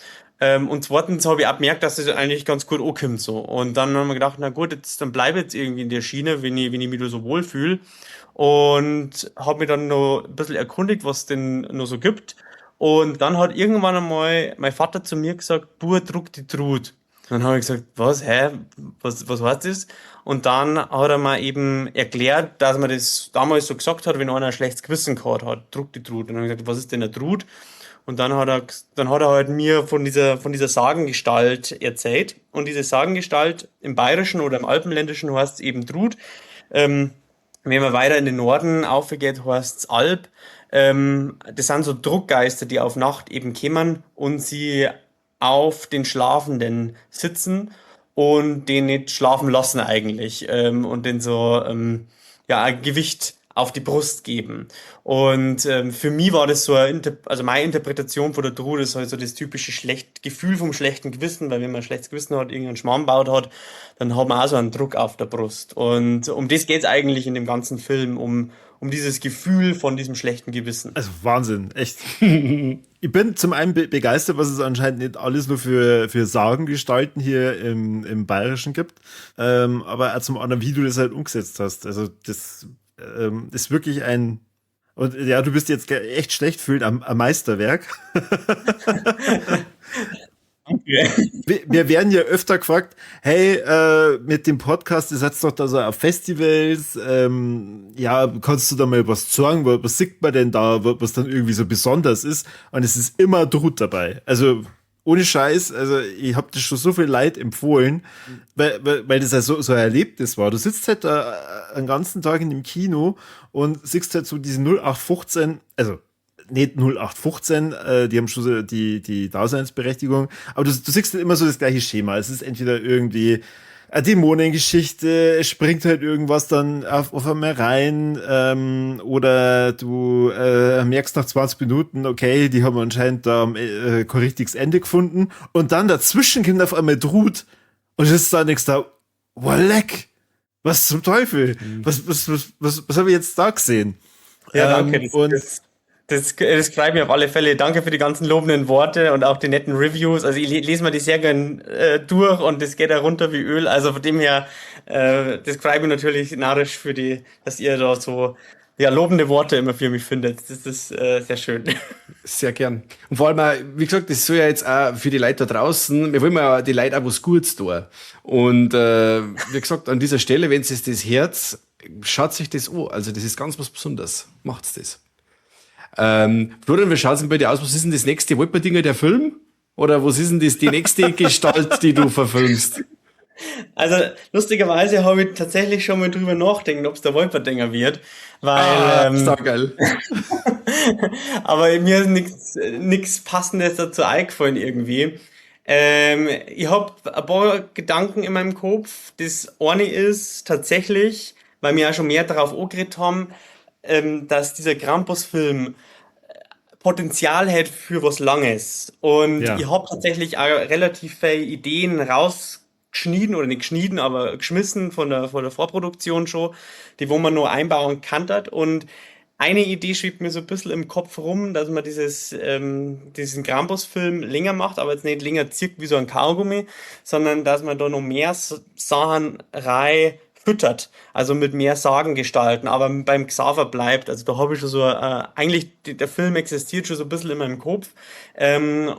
Und zweitens habe ich auch gemerkt, dass das eigentlich ganz gut ankommt so. Und dann haben wir gedacht, na gut, jetzt, dann bleibe ich jetzt irgendwie in der Schiene, wenn ich mich da so wohlfühle. Und habe mich dann noch ein bisschen erkundigt, was es denn noch so gibt. Und dann hat irgendwann einmal mein Vater zu mir gesagt, Bub, druck die Drud. Dann habe ich gesagt, was, hä, was heißt das? Und dann hat er mir eben erklärt, dass man das damals so gesagt hat, wenn einer ein schlechtes Gewissen gehabt hat, druck die Drud. Und dann habe ich gesagt, was ist denn eine Drud? Und dann hat er halt mir von dieser Sagengestalt erzählt. Und diese Sagengestalt im Bayerischen oder im Alpenländischen heißt eben Drud. Wenn man weiter in den Norden aufgeht, heißt es Alp. Das sind so Druckgeister, die auf Nacht eben kämen und sie auf den Schlafenden sitzen und den nicht schlafen lassen eigentlich. Und den so ein Gewicht auf die Brust geben. Und für mich war das so, also meine Interpretation von der Trude ist halt so das typische Gefühl vom schlechten Gewissen, weil wenn man ein schlechtes Gewissen hat, irgendeinen Schmarrn baut hat, dann hat man auch so einen Druck auf der Brust. Und um das geht's eigentlich in dem ganzen Film, um dieses Gefühl von diesem schlechten Gewissen. Also Wahnsinn, echt. Ich bin zum einen begeistert, was es anscheinend nicht alles nur für Sagengestalten hier im Bayerischen gibt, aber auch zum anderen, wie du das halt umgesetzt hast. Also das ist wirklich ein, und ja, du bist jetzt echt schlecht fühlt am Meisterwerk. Okay. Wir werden ja öfter gefragt, hey, mit dem Podcast, ihr seid doch da so auf Festivals, ja, kannst du da mal was sagen, was sieht man denn da, was dann irgendwie so besonders ist? Und es ist immer Drud dabei. Also ohne Scheiß, also ich habe das schon so viel Leid empfohlen, weil das ja so ein Erlebnis war. Du sitzt halt da den ganzen Tag in dem Kino und siehst halt so diese 0815, also nicht 0815, die haben schon so die Daseinsberechtigung, aber du siehst halt immer so das gleiche Schema. Es ist entweder irgendwie eine Dämonengeschichte, es springt halt irgendwas dann auf einmal rein, oder du merkst nach 20 Minuten, okay, die haben anscheinend da kein richtiges Ende gefunden, und dann dazwischen kommt auf einmal Drud und es ist da nichts da, wow, leck, was zum Teufel, was habe ich jetzt da gesehen? Ja, danke. Und das freut mich auf alle Fälle. Danke für die ganzen lobenden Worte und auch die netten Reviews. Also ich lese mir die sehr gern durch und das geht ja runter wie Öl. Also von dem her, das freut mich natürlich narrisch für die, dass ihr da so ja, lobende Worte immer für mich findet. Das ist sehr schön. Sehr gern. Und vor allem auch, wie gesagt, das soll ja jetzt auch für die Leute da draußen, wir wollen ja die Leute auch was Gutes tun. Und wie gesagt, an dieser Stelle, wenn es das Herz, schaut sich das an. Also das ist ganz was Besonderes. Macht's das. Florian, wie schaut's denn bei dir aus? Was ist denn das nächste Wolperdinger, der Film? Oder was ist denn das, die nächste Gestalt, die du verfilmst? Also lustigerweise habe ich tatsächlich schon mal drüber nachgedacht, ob's der Wolperdinger wird. Weil, ist doch geil. Aber mir ist nichts Passendes dazu eingefallen irgendwie. Ich hab ein paar Gedanken in meinem Kopf. Das eine ist tatsächlich, weil wir ja schon mehr darauf angeredet haben, dass dieser Krampus-Film Potenzial hat für was Langes. Und ja, ich habe tatsächlich auch relativ viele Ideen rausgeschnitten, oder nicht geschnitten, aber geschmissen von der Vorproduktion schon, die wo man nur einbauen kann. Und eine Idee schwebt mir so ein bisschen im Kopf rum, dass man diesen Krampus-Film länger macht, aber jetzt nicht länger zirkt wie so ein Kaugummi, sondern dass man da noch mehr Sachen rein füttert, also mit mehr Sagengestalten, aber beim Xaver bleibt, also da habe ich schon so, eigentlich, der Film existiert schon so ein bisschen in meinem Kopf,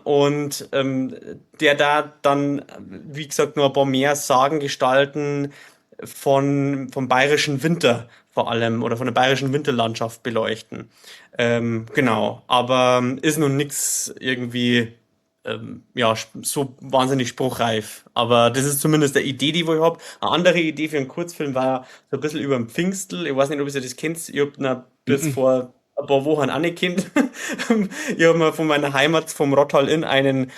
und der da dann, wie gesagt, nur ein paar mehr Sagengestalten vom bayerischen Winter vor allem oder von der bayerischen Winterlandschaft beleuchten. Genau, aber ist nun nix irgendwie ja, so wahnsinnig spruchreif. Aber das ist zumindest eine Idee, die ich habe. Eine andere Idee für einen Kurzfilm war so ein bisschen über den Pfingstel. Ich weiß nicht, ob ihr das kennt. Ich habe bis vor ein paar Wochen auch nicht kennt. Ich habe mir von meiner Heimat, vom Rottal Inn, einen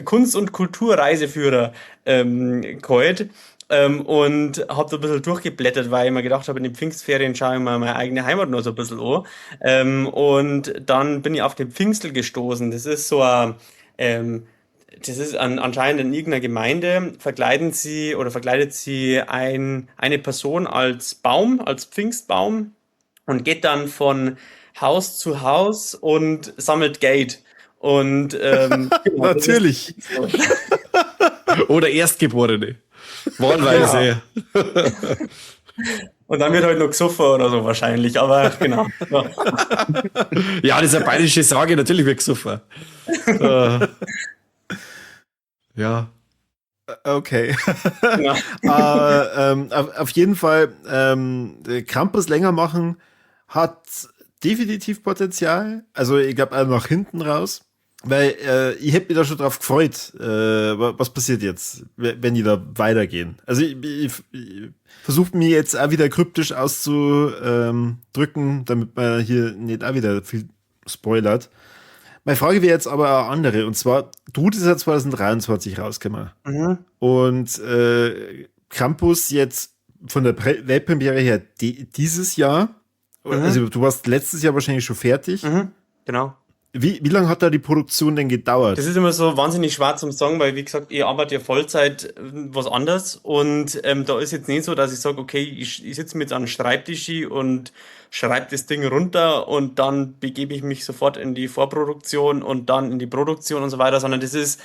Kunst- und Kulturreiseführer geholt. Und hab da ein bisschen durchgeblättert, weil ich mir gedacht habe, in den Pfingstferien schaue ich mir meine eigene Heimat noch so ein bisschen an. Und dann bin ich auf den Pfingstel gestoßen. Das ist so ein das ist anscheinend in irgendeiner Gemeinde, verkleidet sie eine Person als Baum, als Pfingstbaum und geht dann von Haus zu Haus und sammelt Geld. Und genau, natürlich. So. Oder Erstgeborene. Wahlweise. Ja. Und dann wird halt noch gesoffen oder so wahrscheinlich, aber genau. Ja, ja, das ist eine bayerische Sage, natürlich wird gesoffen. Ja. Okay. Ja. Auf jeden Fall, Krampus länger machen hat definitiv Potenzial. Also ich glaube, nach hinten raus. Weil ich hätte mich da schon drauf gefreut, was passiert jetzt, wenn die da weitergehen. Also ich versuche mir jetzt auch wieder kryptisch auszudrücken, damit man hier nicht auch wieder viel spoilert. Meine Frage wäre jetzt aber eine andere, und zwar, Drut ist ja 2023 rausgekommen. Und Krampus jetzt von der Weltpremiere her dieses Jahr. Also du warst letztes Jahr wahrscheinlich schon fertig. Genau. Wie lange hat da die Produktion denn gedauert? Das ist immer so wahnsinnig schwer zum sagen, weil, wie gesagt, ich arbeite ja Vollzeit was anderes und da ist jetzt nicht so, dass ich sage, okay, ich sitze mir jetzt an den Schreibtisch und schreibe das Ding runter und dann begebe ich mich sofort in die Vorproduktion und dann in die Produktion und so weiter, sondern das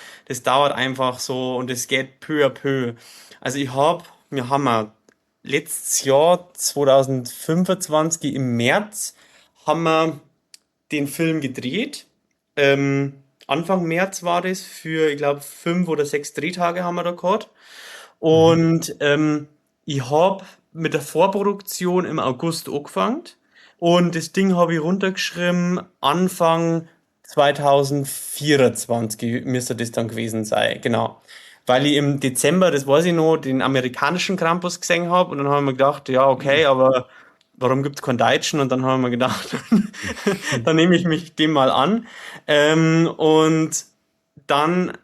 dauert einfach so und das geht peu à peu. Also wir haben letztes Jahr 2025 im März haben wir den Film gedreht. Anfang März war das für, ich glaub, 5 oder 6 Drehtage haben wir da gehabt. Und ich hab mit der Vorproduktion im August angefangen und das Ding hab ich runtergeschrieben Anfang 2024 müsste das dann gewesen sein, genau. Weil ich im Dezember, das weiß ich noch, den amerikanischen Krampus gesehen hab und dann hab ich mir gedacht, ja, okay, aber warum gibt's keinen Deutschen? Und dann haben wir gedacht, dann nehme ich mich dem mal an. Und dann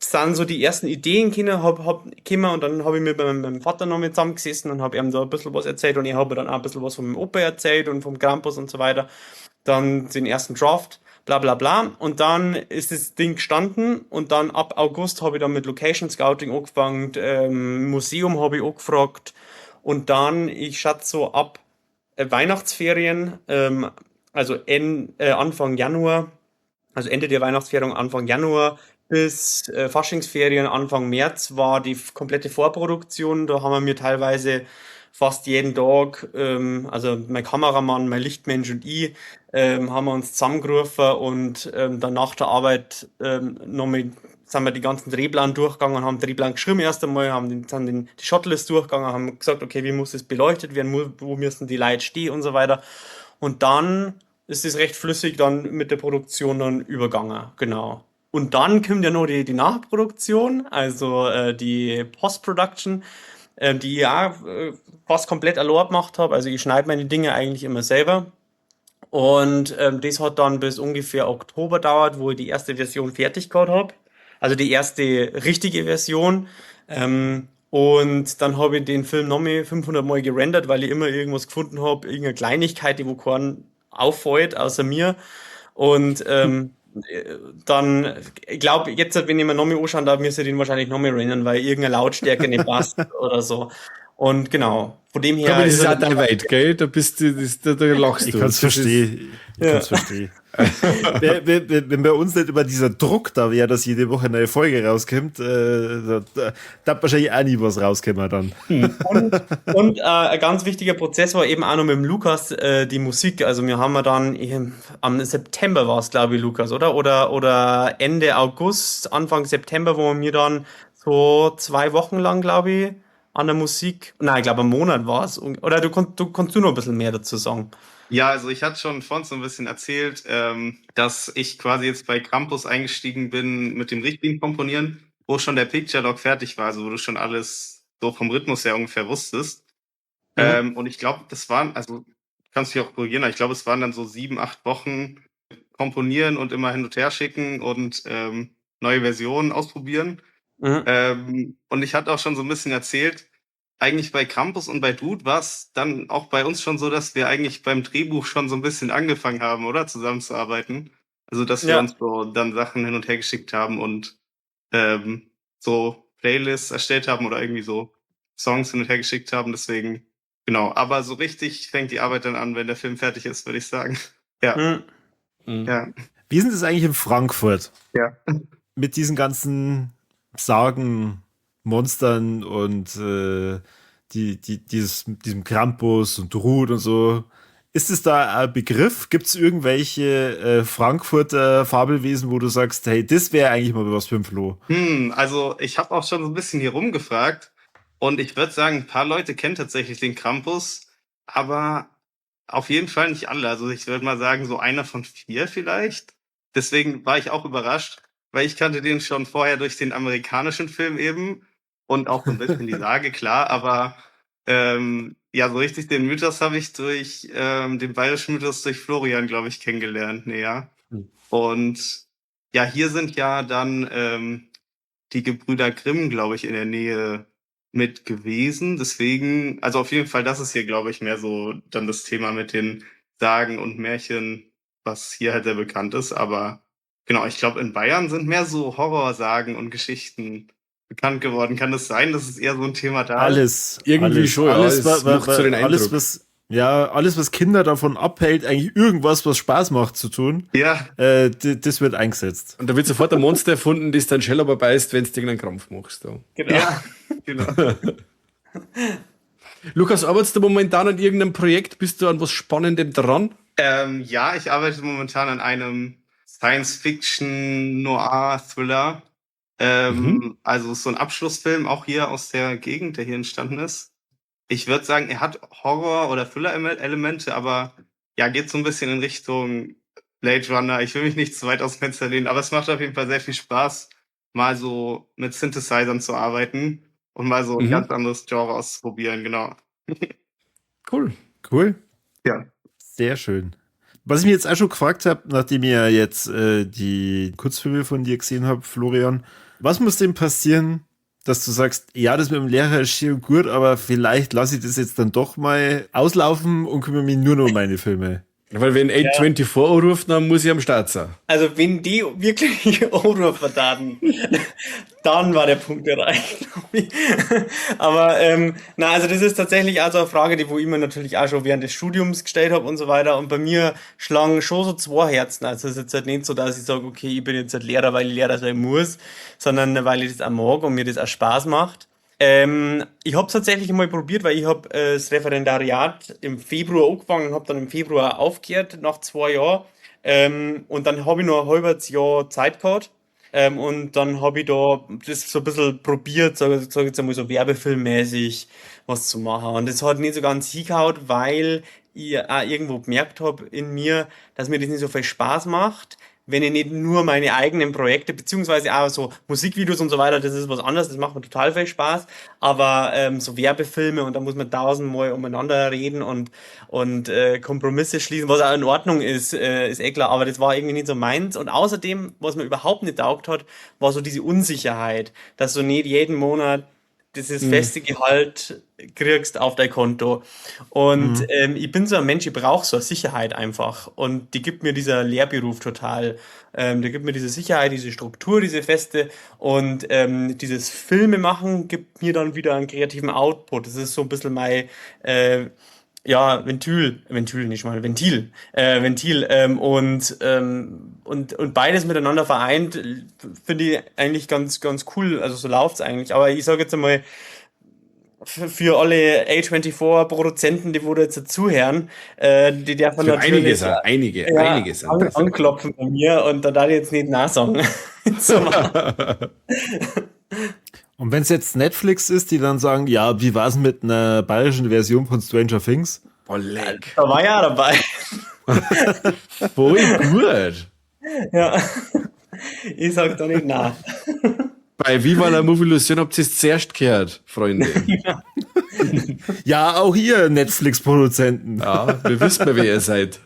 sind so die ersten Ideen gekommen und dann hab ich mit meinem Vater noch mit zusammengesessen und hab ihm da ein bisschen was erzählt und ich hab dann auch ein bisschen was von meinem Opa erzählt und vom Krampus und so weiter. Dann den ersten Draft, bla bla bla. Und dann ist das Ding gestanden und dann ab August hab ich dann mit Location Scouting angefangen, Museum hab ich angefragt. Und dann, ich schätze so ab Weihnachtsferien, also Anfang Januar, also Ende der Weihnachtsferien, Anfang Januar bis Faschingsferien, Anfang März war die komplette Vorproduktion. Da haben wir mir teilweise fast jeden Tag, also mein Kameramann, mein Lichtmensch und ich, haben wir uns zusammengerufen und dann nach der Arbeit nochmal sind wir die ganzen Drehplan durchgegangen und haben Drehplan geschrieben erst einmal, haben die Shotlist durchgegangen, haben gesagt, okay, wie muss es beleuchtet werden, wo müssen die Leute stehen und so weiter. Und dann ist es recht flüssig dann mit der Produktion dann übergegangen, genau. Und dann kommt ja noch die Nachproduktion, also die Post-Production, die ich auch fast komplett allein gemacht hab. Also ich schneide meine Dinge eigentlich immer selber. Und das hat dann bis ungefähr Oktober gedauert, wo ich die erste Version fertig gehabt hab. Also die erste richtige Version. Und dann habe ich den Film nochmal 500 Mal gerendert, weil ich immer irgendwas gefunden hab, irgendeine Kleinigkeit, die wo keinen auffällt, außer mir. Und dann, ich glaub, jetzt, wenn ich mir nochmal anschauen darf, müsste ich den wahrscheinlich nochmal rendern, weil irgendeine Lautstärke nicht passt oder so. Und genau, von dem her. Aber das ist ist auch er dein Welt, gell? Da bist du, das, da, da lachst Ich du. kann's Das ist verstehen. Ich Ja. kann's verstehen. Wenn bei uns nicht immer dieser Druck da wäre, dass jede Woche eine neue Folge rauskommt, da hat wahrscheinlich auch nie was rauskommen dann. Und ein ganz wichtiger Prozess war eben auch noch mit dem Lukas die Musik. Also wir haben ja dann eben, am September war's, glaub ich, Lukas, oder? Oder Ende August, Anfang September, wo wir dann so 2 Wochen lang, glaub ich, an der Musik, nein, ich glaub, einen Monat war's. Oder du kannst du noch ein bisschen mehr dazu sagen? Ja, also ich hatte schon vorhin so ein bisschen erzählt, dass ich quasi jetzt bei Krampus eingestiegen bin mit dem richtigen Komponieren, wo schon der Picture Log fertig war, also wo du schon alles so vom Rhythmus her ungefähr wusstest. Und ich glaub, das waren, also kannst du dich auch korrigieren, aber ich glaub, es waren dann so 7, 8 Wochen komponieren und immer hin und her schicken und neue Versionen ausprobieren. Und ich hatte auch schon so ein bisschen erzählt, eigentlich bei Krampus und bei Dude war's dann auch bei uns schon so, dass wir eigentlich beim Drehbuch schon so ein bisschen angefangen haben, oder? Zusammenzuarbeiten. Also, dass wir uns so dann Sachen hin und her geschickt haben und so Playlists erstellt haben oder irgendwie so Songs hin und her geschickt haben. Deswegen, genau. Aber so richtig fängt die Arbeit dann an, wenn der Film fertig ist, würde ich sagen. Ja. Ja. Wie ist denn das eigentlich in Frankfurt? Mit diesen ganzen Sagen, Monstern und diesem Krampus und Drut und so. Ist es da ein Begriff? Gibt's irgendwelche Frankfurter Fabelwesen, wo du sagst, hey, das wäre eigentlich mal was für ein Flo? Ich hab auch schon so ein bisschen hier rumgefragt und ich würd sagen, ein paar Leute kennen tatsächlich den Krampus, aber auf jeden Fall nicht alle. Also ich würd mal sagen, so einer von 4 vielleicht. Deswegen war ich auch überrascht, weil ich kannte den schon vorher durch den amerikanischen Film eben und auch so ein bisschen die Sage, klar, aber ja, so richtig den Mythos habe ich durch den bayerischen Mythos durch Florian, glaube ich, kennengelernt, näher. Und ja, hier sind ja dann die Gebrüder Grimm, glaube ich, in der Nähe mit gewesen. Deswegen, also auf jeden Fall, das ist hier, glaube ich, mehr so dann das Thema mit den Sagen und Märchen, was hier halt sehr bekannt ist. Aber genau, ich glaube, in Bayern sind mehr so Horrorsagen und Geschichten bekannt geworden. Kann das sein, dass es eher so ein Thema da ist? Alles. Irgendwie alles, schon, alles, ja, macht so den alles, was, ja, alles, was Kinder davon abhält, eigentlich irgendwas, was Spaß macht, zu tun. Ja. Das wird eingesetzt. Und da wird sofort ein Monster erfunden, das dann Schell aber beißt, wenn du irgendeinen Krampf machst. Ja. Genau. Ja, genau. Lukas, arbeitest du momentan an irgendeinem Projekt? Bist du an was Spannendem dran? Ja, ich arbeite momentan an einem Science-Fiction-Noir-Thriller. Also so ein Abschlussfilm, auch hier aus der Gegend, der hier entstanden ist. Ich würde sagen, er hat Horror- oder Thriller-Elemente, aber ja, geht so ein bisschen in Richtung Blade Runner. Ich will mich nicht zu weit aus dem Fenster lehnen, aber es macht auf jeden Fall sehr viel Spaß, mal so mit Synthesizern zu arbeiten und mal so ein ganz anderes Genre auszuprobieren, genau. Cool. Cool. Ja. Sehr schön. Was ich mir jetzt auch schon gefragt habe, nachdem ich ja jetzt die Kurzfilme von dir gesehen habe, Florian, was muss denn passieren, dass du sagst, ja, das mit dem Lehrer ist schön gut, aber vielleicht lasse ich das jetzt dann doch mal auslaufen und kümmere mich nur noch um meine Filme? Weil wenn A24 anruft, dann muss ich am Start sein. Also wenn die wirklich anrufen taten, dann war der Punkt erreicht, glaub ich. Aber na, also das ist tatsächlich also eine Frage, die wo ich mir natürlich auch schon während des Studiums gestellt habe und so weiter. Und bei mir schlagen schon so zwei Herzen. Also es ist jetzt halt nicht so, dass ich sage, okay, ich bin jetzt halt Lehrer, weil ich Lehrer sein muss, sondern weil ich das auch mag und mir das auch Spaß macht. Ich hab's tatsächlich mal probiert, weil ich hab das Referendariat im Februar angefangen und hab dann im Februar aufgehört, nach 2 Jahren. Und dann hab ich noch ein halbes Jahr Zeit gehabt. Und dann hab ich da das so ein bisschen probiert, sag ich jetzt einmal so werbefilmmäßig was zu machen. Und das hat nicht so ganz hingehauen, weil ich auch irgendwo gemerkt hab in mir, dass mir das nicht so viel Spaß macht, wenn ich nicht nur meine eigenen Projekte, beziehungsweise auch so Musikvideos und so weiter, das ist was anderes, das macht mir total viel Spaß, aber so Werbefilme und da muss man tausendmal umeinander reden und Kompromisse schließen, was auch in Ordnung ist, ist eh klar, aber das war irgendwie nicht so meins. Und außerdem, was mir überhaupt nicht taugt hat, war so diese Unsicherheit, dass du nicht jeden Monat dieses feste Gehalt kriegst auf dein Konto. Und ich bin so ein Mensch, ich brauche so eine Sicherheit einfach. Und die gibt mir dieser Lehrberuf total. Der gibt mir diese Sicherheit, diese Struktur, diese feste. Und dieses Filme machen gibt mir dann wieder einen kreativen Output. Das ist so ein bisschen mein Ventil, Ventil nicht mal, Ventil, Ventil, und beides miteinander vereint, finde ich eigentlich ganz, ganz cool. Also so läuft's eigentlich. Aber ich sage jetzt einmal, für alle A24-Produzenten, die wo da jetzt zuhören, die dürfen natürlich einige sind anklopfen bei mir und da darf ich jetzt nicht nein sagen. Und wenn es jetzt Netflix ist, die dann sagen, ja, wie war's mit einer bayerischen Version von Stranger Things? Boah, leck. Da war ja dabei. Voll gut. Ja. Ich sag da nicht nein. Bei Viva la Movilusion habt ihr es zuerst gehört, Freunde. Ja. Ja, auch ihr Netflix-Produzenten. Ja, wir wissen ja, wer ihr seid.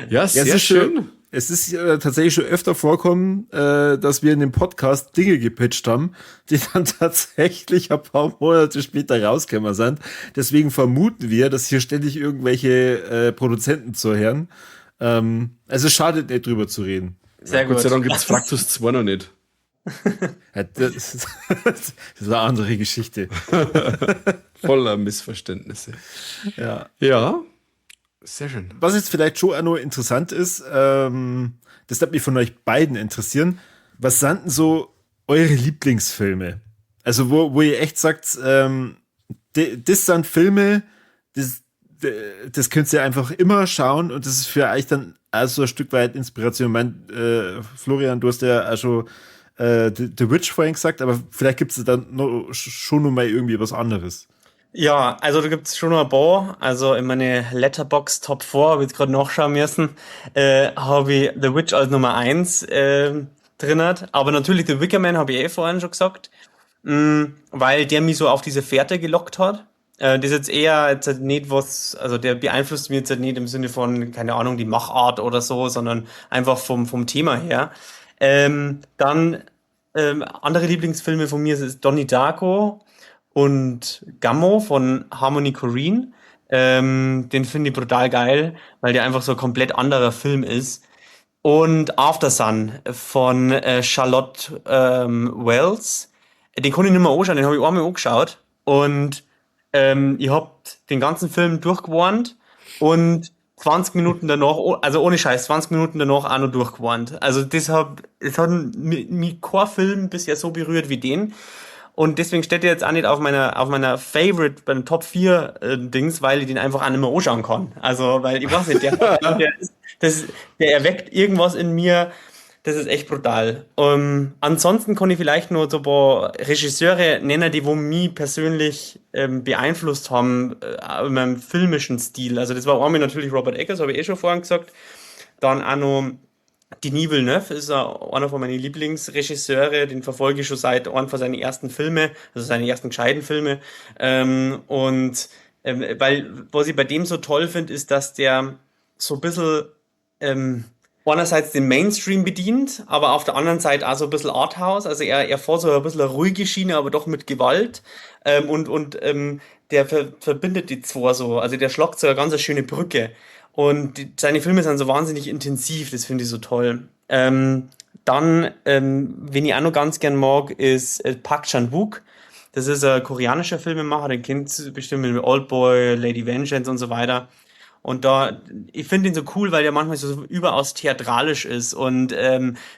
Ja, sehr schön. Es ist tatsächlich schon öfter vorkommen, dass wir in dem Podcast Dinge gepitcht haben, die dann tatsächlich ein paar Monate später rausgekommen sind. Deswegen vermuten wir, dass hier ständig irgendwelche Produzenten zuhören. Also es schadet nicht, drüber zu reden. Sehr gut. Gott sei Dank gibt's Fraktus 2 noch nicht. Ja, das ist eine andere Geschichte. Voller Missverständnisse. Ja. Ja. Sehr schön. Was jetzt vielleicht schon auch noch interessant ist, das würde mich von euch beiden interessieren. Was sind denn so eure Lieblingsfilme? Also wo ihr echt sagt, das sind Filme, das könnt ihr einfach immer schauen und das ist für euch dann auch so ein Stück weit Inspiration. Ich mein, Florian, du hast ja auch schon The Witch vorhin gesagt, aber vielleicht gibt es dann noch, schon noch mal irgendwie was anderes. Ja, also da gibt's schon noch ein paar. Also in meine Letterboxd Top 4, habe ich jetzt gerade nachschauen müssen, habe ich The Witch als Nummer 1 drin. Aber natürlich The Wicker Man habe ich eh vorhin schon gesagt, weil der mich so auf diese Fährte gelockt hat. Das ist jetzt eher jetzt halt nicht was, also der beeinflusst mich jetzt halt nicht im Sinne von, keine Ahnung, die Machart oder so, sondern einfach vom Thema her. Dann andere Lieblingsfilme von mir ist Donnie Darko und Gummo von Harmony Korine. Den finde ich brutal geil, weil der einfach so ein komplett anderer Film ist. Und Aftersun von Charlotte Wells. Den konnte ich nicht mehr anschauen, den habe ich einmal angeschaut. Und ich hab den ganzen Film durchgewarnt und 20 Minuten danach, also ohne Scheiß, 20 Minuten danach auch noch durchgewarnt. Also deshalb, es hat mich kein Film bisher so berührt wie den. Und deswegen steht er jetzt auch nicht auf meiner Favorite, bei den Top 4 Dings, weil ich den einfach auch nicht mehr anschauen kann. Also, weil ich weiß nicht, der erweckt irgendwas in mir, das ist echt brutal. Ansonsten kann ich vielleicht nur so ein paar Regisseure nennen, die wo mich persönlich beeinflusst haben in meinem filmischen Stil. Also das war einmal natürlich Robert Eggers, habe ich eh schon vorhin gesagt. Dann auch noch Denis Villeneuve ist einer von meinen Lieblingsregisseure, den verfolge ich schon seit einem von seinen ersten Filme, also seine ersten gescheiten Filme. Und weil, was ich bei dem so toll finde, ist, dass der so ein bisschen einerseits den Mainstream bedient, aber auf der anderen Seite auch so ein bisschen Arthouse. Also er fährt so ein bisschen eine ruhige Schiene, aber doch mit Gewalt. Und der verbindet die zwei so. Also der schlagt so eine ganz schöne Brücke. Und seine Filme sind so wahnsinnig intensiv, das finde ich so toll. Dann, wen ich auch noch ganz gern mag, ist Park Chan-wook. Das ist ein koreanischer Filmemacher, den kennt ihr bestimmt mit Oldboy, Lady Vengeance und so weiter. Und da, ich finde ihn so cool, weil der manchmal so überaus theatralisch ist und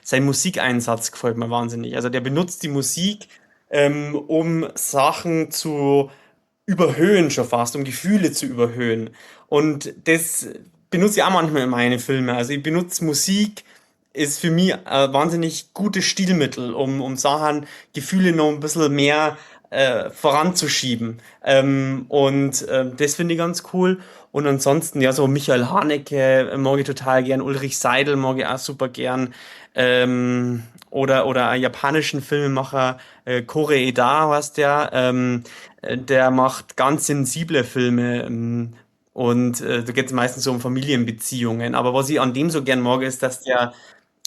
sein Musikeinsatz gefällt mir wahnsinnig. Also der benutzt die Musik, um Sachen zu überhöhen schon fast, um Gefühle zu überhöhen. Und das benutze ich auch manchmal in meine Filme. Also ich benutze Musik, ist für mich ein wahnsinnig gutes Stilmittel, um Sachen, Gefühle noch ein bisschen mehr voranzuschieben. Und das finde ich ganz cool. Und ansonsten, ja, so Michael Haneke mag ich total gern, Ulrich Seidl mag ich auch super gern. Oder einen japanischen Filmemacher, Kore-eda heißt der, der macht ganz sensible Filme. Und da geht es meistens so um Familienbeziehungen. Aber was ich an dem so gern mag, ist, dass der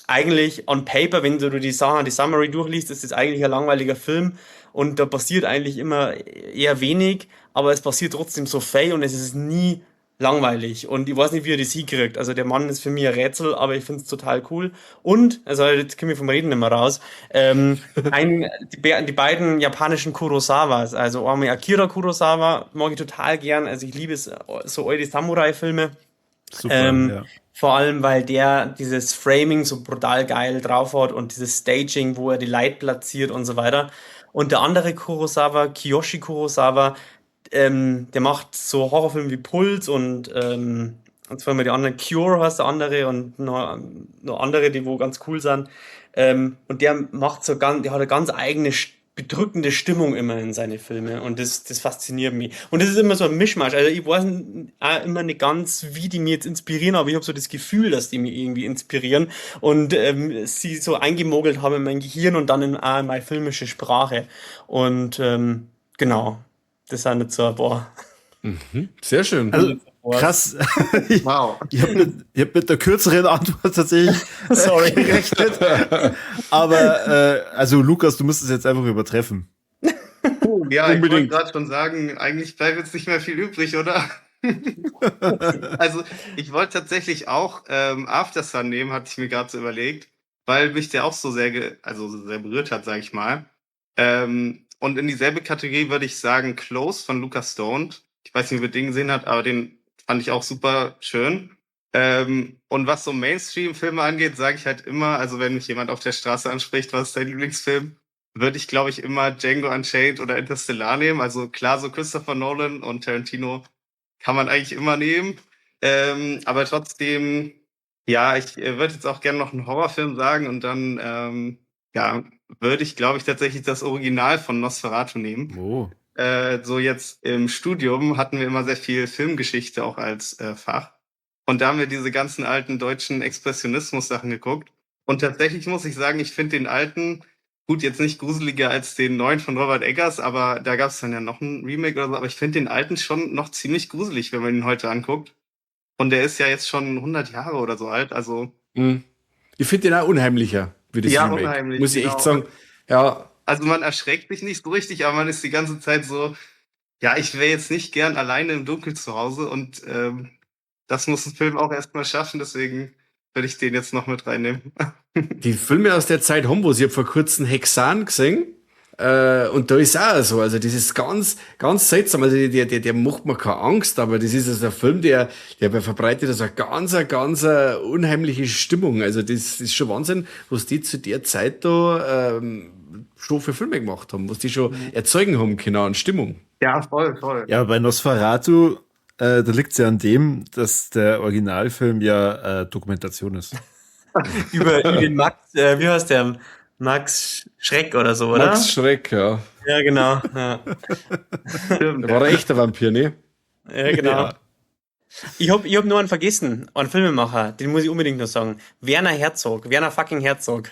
eigentlich on paper, wenn du die Sachen, die Summary durchliest, ist das eigentlich ein langweiliger Film und da passiert eigentlich immer eher wenig, aber es passiert trotzdem so viel und es ist nie langweilig und ich weiß nicht, wie er das hinkriegt. Also der Mann ist für mich ein Rätsel, aber ich finde es total cool. Und, also jetzt komme ich vom Reden nicht mehr raus, die beiden japanischen Kurosawas, also einmal Akira Kurosawa mag ich total gern, also ich liebe es, so alte Samurai-Filme. Super, ja. Vor allem, weil der dieses Framing so brutal geil drauf hat und dieses Staging, wo er die Leute platziert und so weiter. Und der andere Kurosawa, Kiyoshi Kurosawa, der macht so Horrorfilme wie Puls und zwar immer die anderen, Cure heißt der andere und noch andere, die wo ganz cool sind. Und der macht so ganz, der hat eine ganz eigene bedrückende Stimmung immer in seine Filme und das fasziniert mich. Und das ist immer so ein Mischmasch. Also ich weiß auch immer nicht ganz, wie die mir jetzt inspirieren, aber ich habe so das Gefühl, dass die mich irgendwie inspirieren und sie so eingemogelt haben in mein Gehirn und dann auch in meine filmische Sprache. Und genau, das sind jetzt so ein paar. Sehr schön. Also, krass. Wow. Ich habe hab mit der kürzeren Antwort tatsächlich Sorry. gerechnet. Aber also Lukas, du musst es jetzt einfach übertreffen. Ja, ich wollte Unbedingt. gerade schon sagen, eigentlich bleibt jetzt nicht mehr viel übrig, oder? Also, ich wollte tatsächlich auch Aftersun nehmen, hatte ich mir gerade so überlegt, weil mich der auch so sehr, also so sehr berührt hat, sage ich mal. Und in dieselbe Kategorie würde ich sagen Close von Lucas Stone. Ich weiß nicht, wer den gesehen hat, aber den fand ich auch super schön. Und was so Mainstream-Filme angeht, sage ich halt immer, also wenn mich jemand auf der Straße anspricht, was ist dein Lieblingsfilm, würde ich, glaube ich, immer Django Unchained oder Interstellar nehmen. Also klar, so Christopher Nolan und Tarantino kann man eigentlich immer nehmen. Aber trotzdem, ja, ich würde jetzt auch gerne noch einen Horrorfilm sagen und dann, ja, würde ich, glaube ich, tatsächlich das Original von Nosferatu nehmen. Oh. So jetzt im Studium hatten wir immer sehr viel Filmgeschichte auch als Fach. Und da haben wir diese ganzen alten deutschen Expressionismus-Sachen geguckt. Und tatsächlich muss ich sagen, ich finde den alten, gut, jetzt nicht gruseliger als den neuen von Robert Eggers, aber da gab es dann ja noch ein Remake oder so. Aber ich finde den alten schon noch ziemlich gruselig, wenn man ihn heute anguckt. Und der ist ja jetzt schon 100 Jahre oder so alt, also. Mhm. Ich finde den auch unheimlicher, wie das Ja, Remake. Unheimlich, Muss ich genau. echt sagen. Ja. Also man erschreckt sich nicht so richtig, aber man ist die ganze Zeit so, ja, ich wäre jetzt nicht gern alleine im Dunkeln zu Hause und das muss ein Film auch erstmal schaffen, deswegen würde ich den jetzt noch mit reinnehmen. Die Filme aus der Zeit haben was. Ich hab vor kurzem Häxan gesehen. Und da ist auch so, also das ist ganz, ganz seltsam, also der macht mir keine Angst, aber das ist also ein Film, der verbreitet also eine ganz, ganz unheimliche Stimmung, also das ist schon Wahnsinn, was die zu der Zeit da schon für Filme gemacht haben, was die schon erzeugen haben können an Stimmung. Ja, voll, voll. Ja, bei Nosferatu, da liegt's ja an dem, dass der Originalfilm ja Dokumentation ist. Über den Max, wie heißt der? Max Schreck oder so, oder? Max Schreck, ja. Ja, genau. Ja. Stimmt. Der war ein echter Vampir, ne? Ja, genau. Ja. Ich hab nur einen vergessen, einen Filmemacher, den muss ich unbedingt noch sagen. Werner Herzog, Werner fucking Herzog.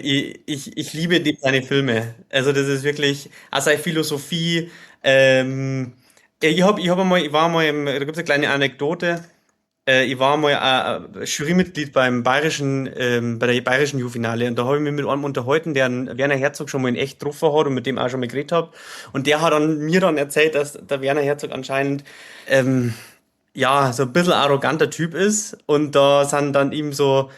Ich liebe seine Filme. Also das ist wirklich, also seine Philosophie. Ich war mal im, da gibt's eine kleine Anekdote. Ich war mal Jurymitglied beim bayerischen, bei der bayerischen Jufinale und da habe ich mich mit einem unterhalten, der einen Werner Herzog schon mal in echt getroffen hat und mit dem auch schon mal geredet hab. Und der hat dann mir dann erzählt, dass der Werner Herzog anscheinend ja, so ein bisschen arroganter Typ ist und da sind dann ihm so,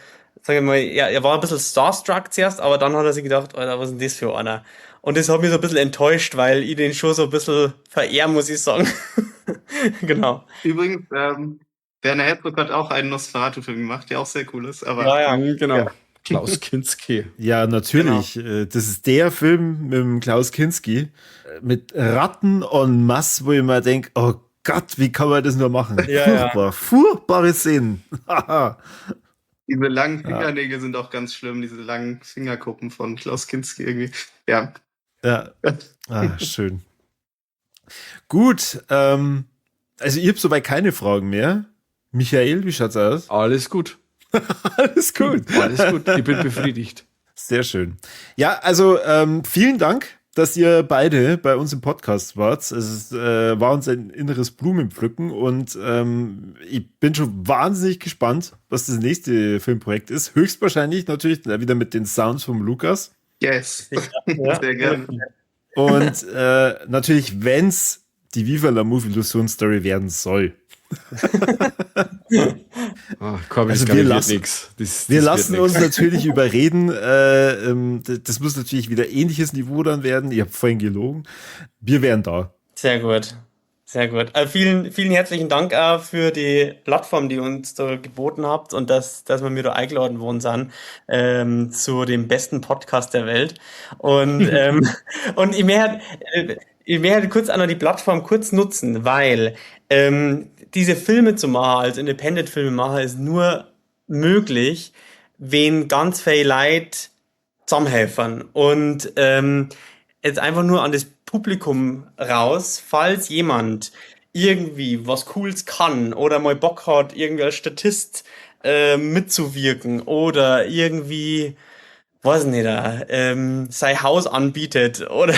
sag ich mal, er war ein bisschen starstruck zuerst, aber dann hat er sich gedacht, Alter, was ist denn das für einer? Und das hat mich so ein bisschen enttäuscht, weil ich den schon so ein bisschen verehr, muss ich sagen. Genau. Übrigens, Werner Herzog hat auch einen Nosferatu-Film gemacht, der auch sehr cool ist. Aber ja, ja. Genau. Ja. Klaus Kinski. Ja, natürlich. Genau. Das ist der Film mit dem Klaus Kinski. Mit Ratten en masse, wo ich mir denke, oh Gott, wie kann man das nur machen? Ja, furchtbar, ja. Furchtbare Szenen. Diese langen Fingernägel sind auch ganz schlimm, diese langen Fingerkuppen von Klaus Kinski irgendwie. Ja. Ja. Ah, schön. Gut, also ich habe soweit keine Fragen mehr. Michael, wie schaut's aus? Alles gut. Alles gut. Alles gut, ich bin befriedigt. Sehr schön. Ja, also vielen Dank, dass ihr beide bei uns im Podcast wart. Es war uns ein inneres Blumenpflücken und ich bin schon wahnsinnig gespannt, was das nächste Filmprojekt ist. Höchstwahrscheinlich natürlich wieder mit den Sounds vom Lukas. Yes. Ja. Sehr gerne. Und natürlich, wenn's die Viva la Movie Illusion Story werden soll. Ach, komm, also das wir wird lassen, nix. Das wir wird lassen nix. uns natürlich überreden. Das muss natürlich wieder ähnliches Niveau dann werden. Ich habe vorhin gelogen. Wir wären da. Sehr gut. Sehr gut. Vielen, vielen herzlichen Dank auch für die Plattform, die ihr uns da geboten habt und dass wir mir da eingeladen worden sind, zu dem besten Podcast der Welt. Und, und ich werde kurz auch noch die Plattform kurz nutzen, weil diese Filme zu machen, als Independent-Filmemacher, ist nur möglich, wenn ganz viele Leute zusammenhelfen. Und jetzt einfach nur an das Publikum raus, falls jemand irgendwie was Cooles kann oder mal Bock hat, irgendwie als Statist mitzuwirken oder irgendwie, weiß nicht, sein Haus anbietet oder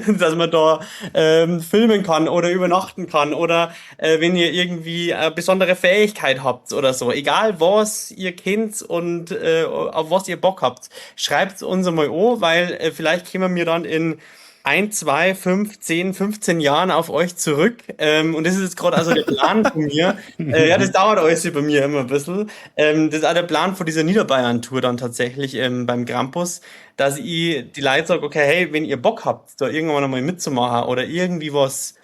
dass man da filmen kann oder übernachten kann oder wenn ihr irgendwie eine besondere Fähigkeit habt oder so. Egal was ihr kennt und auf was ihr Bock habt, schreibt uns einmal an, weil vielleicht kommen wir dann in 1, 2, 5, 10, 15 Jahren auf euch zurück. Und das ist jetzt gerade also der Plan von mir. Ja, das dauert alles bei mir immer ein bisschen. Das ist auch der Plan von dieser Niederbayern-Tour dann tatsächlich beim Krampus, dass ich die Leute sage, okay, hey, wenn ihr Bock habt, da irgendwann einmal mitzumachen oder irgendwie was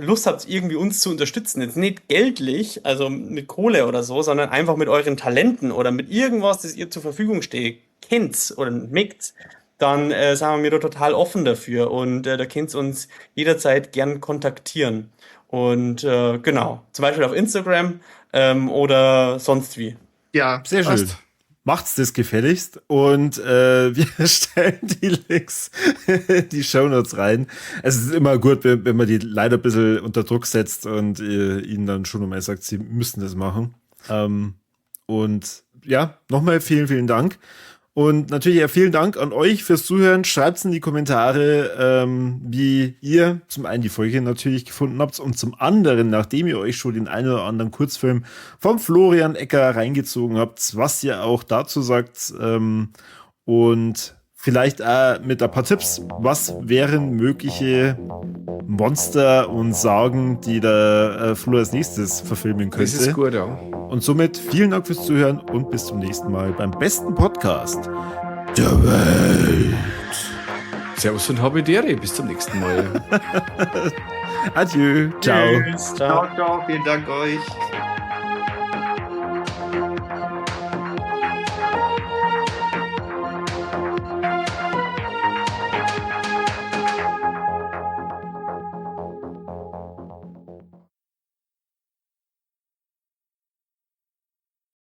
Lust habt, irgendwie uns zu unterstützen, jetzt nicht geldlich, also mit Kohle oder so, sondern einfach mit euren Talenten oder mit irgendwas, das ihr zur Verfügung steht, kennt oder mögt, dann sind wir da total offen dafür und da könnt ihr uns jederzeit gern kontaktieren. Und genau, zum Beispiel auf Instagram oder sonst wie. Ja, sehr schön. Passt. Macht's das gefälligst und wir stellen die Links in die Shownotes rein. Es ist immer gut, wenn man die leider ein bisschen unter Druck setzt und ihnen dann schon nochmal sagt, sie müssen das machen. Und ja, nochmal vielen, vielen Dank. Und natürlich auch vielen Dank an euch fürs Zuhören. Schreibt's in die Kommentare, wie ihr zum einen die Folge natürlich gefunden habt und zum anderen, nachdem ihr euch schon den einen oder anderen Kurzfilm vom Florian Ecker reingezogen habt, was ihr auch dazu sagt, und vielleicht auch mit ein paar Tipps, was wären mögliche Monster und Sagen, die der Flo als nächstes verfilmen könnte. Das ist gut, ja. Und somit vielen Dank fürs Zuhören und bis zum nächsten Mal beim besten Podcast der Welt. Servus und Habidere, bis zum nächsten Mal. Adieu, ciao. Tschüss, ciao. Ciao, ciao, vielen Dank euch.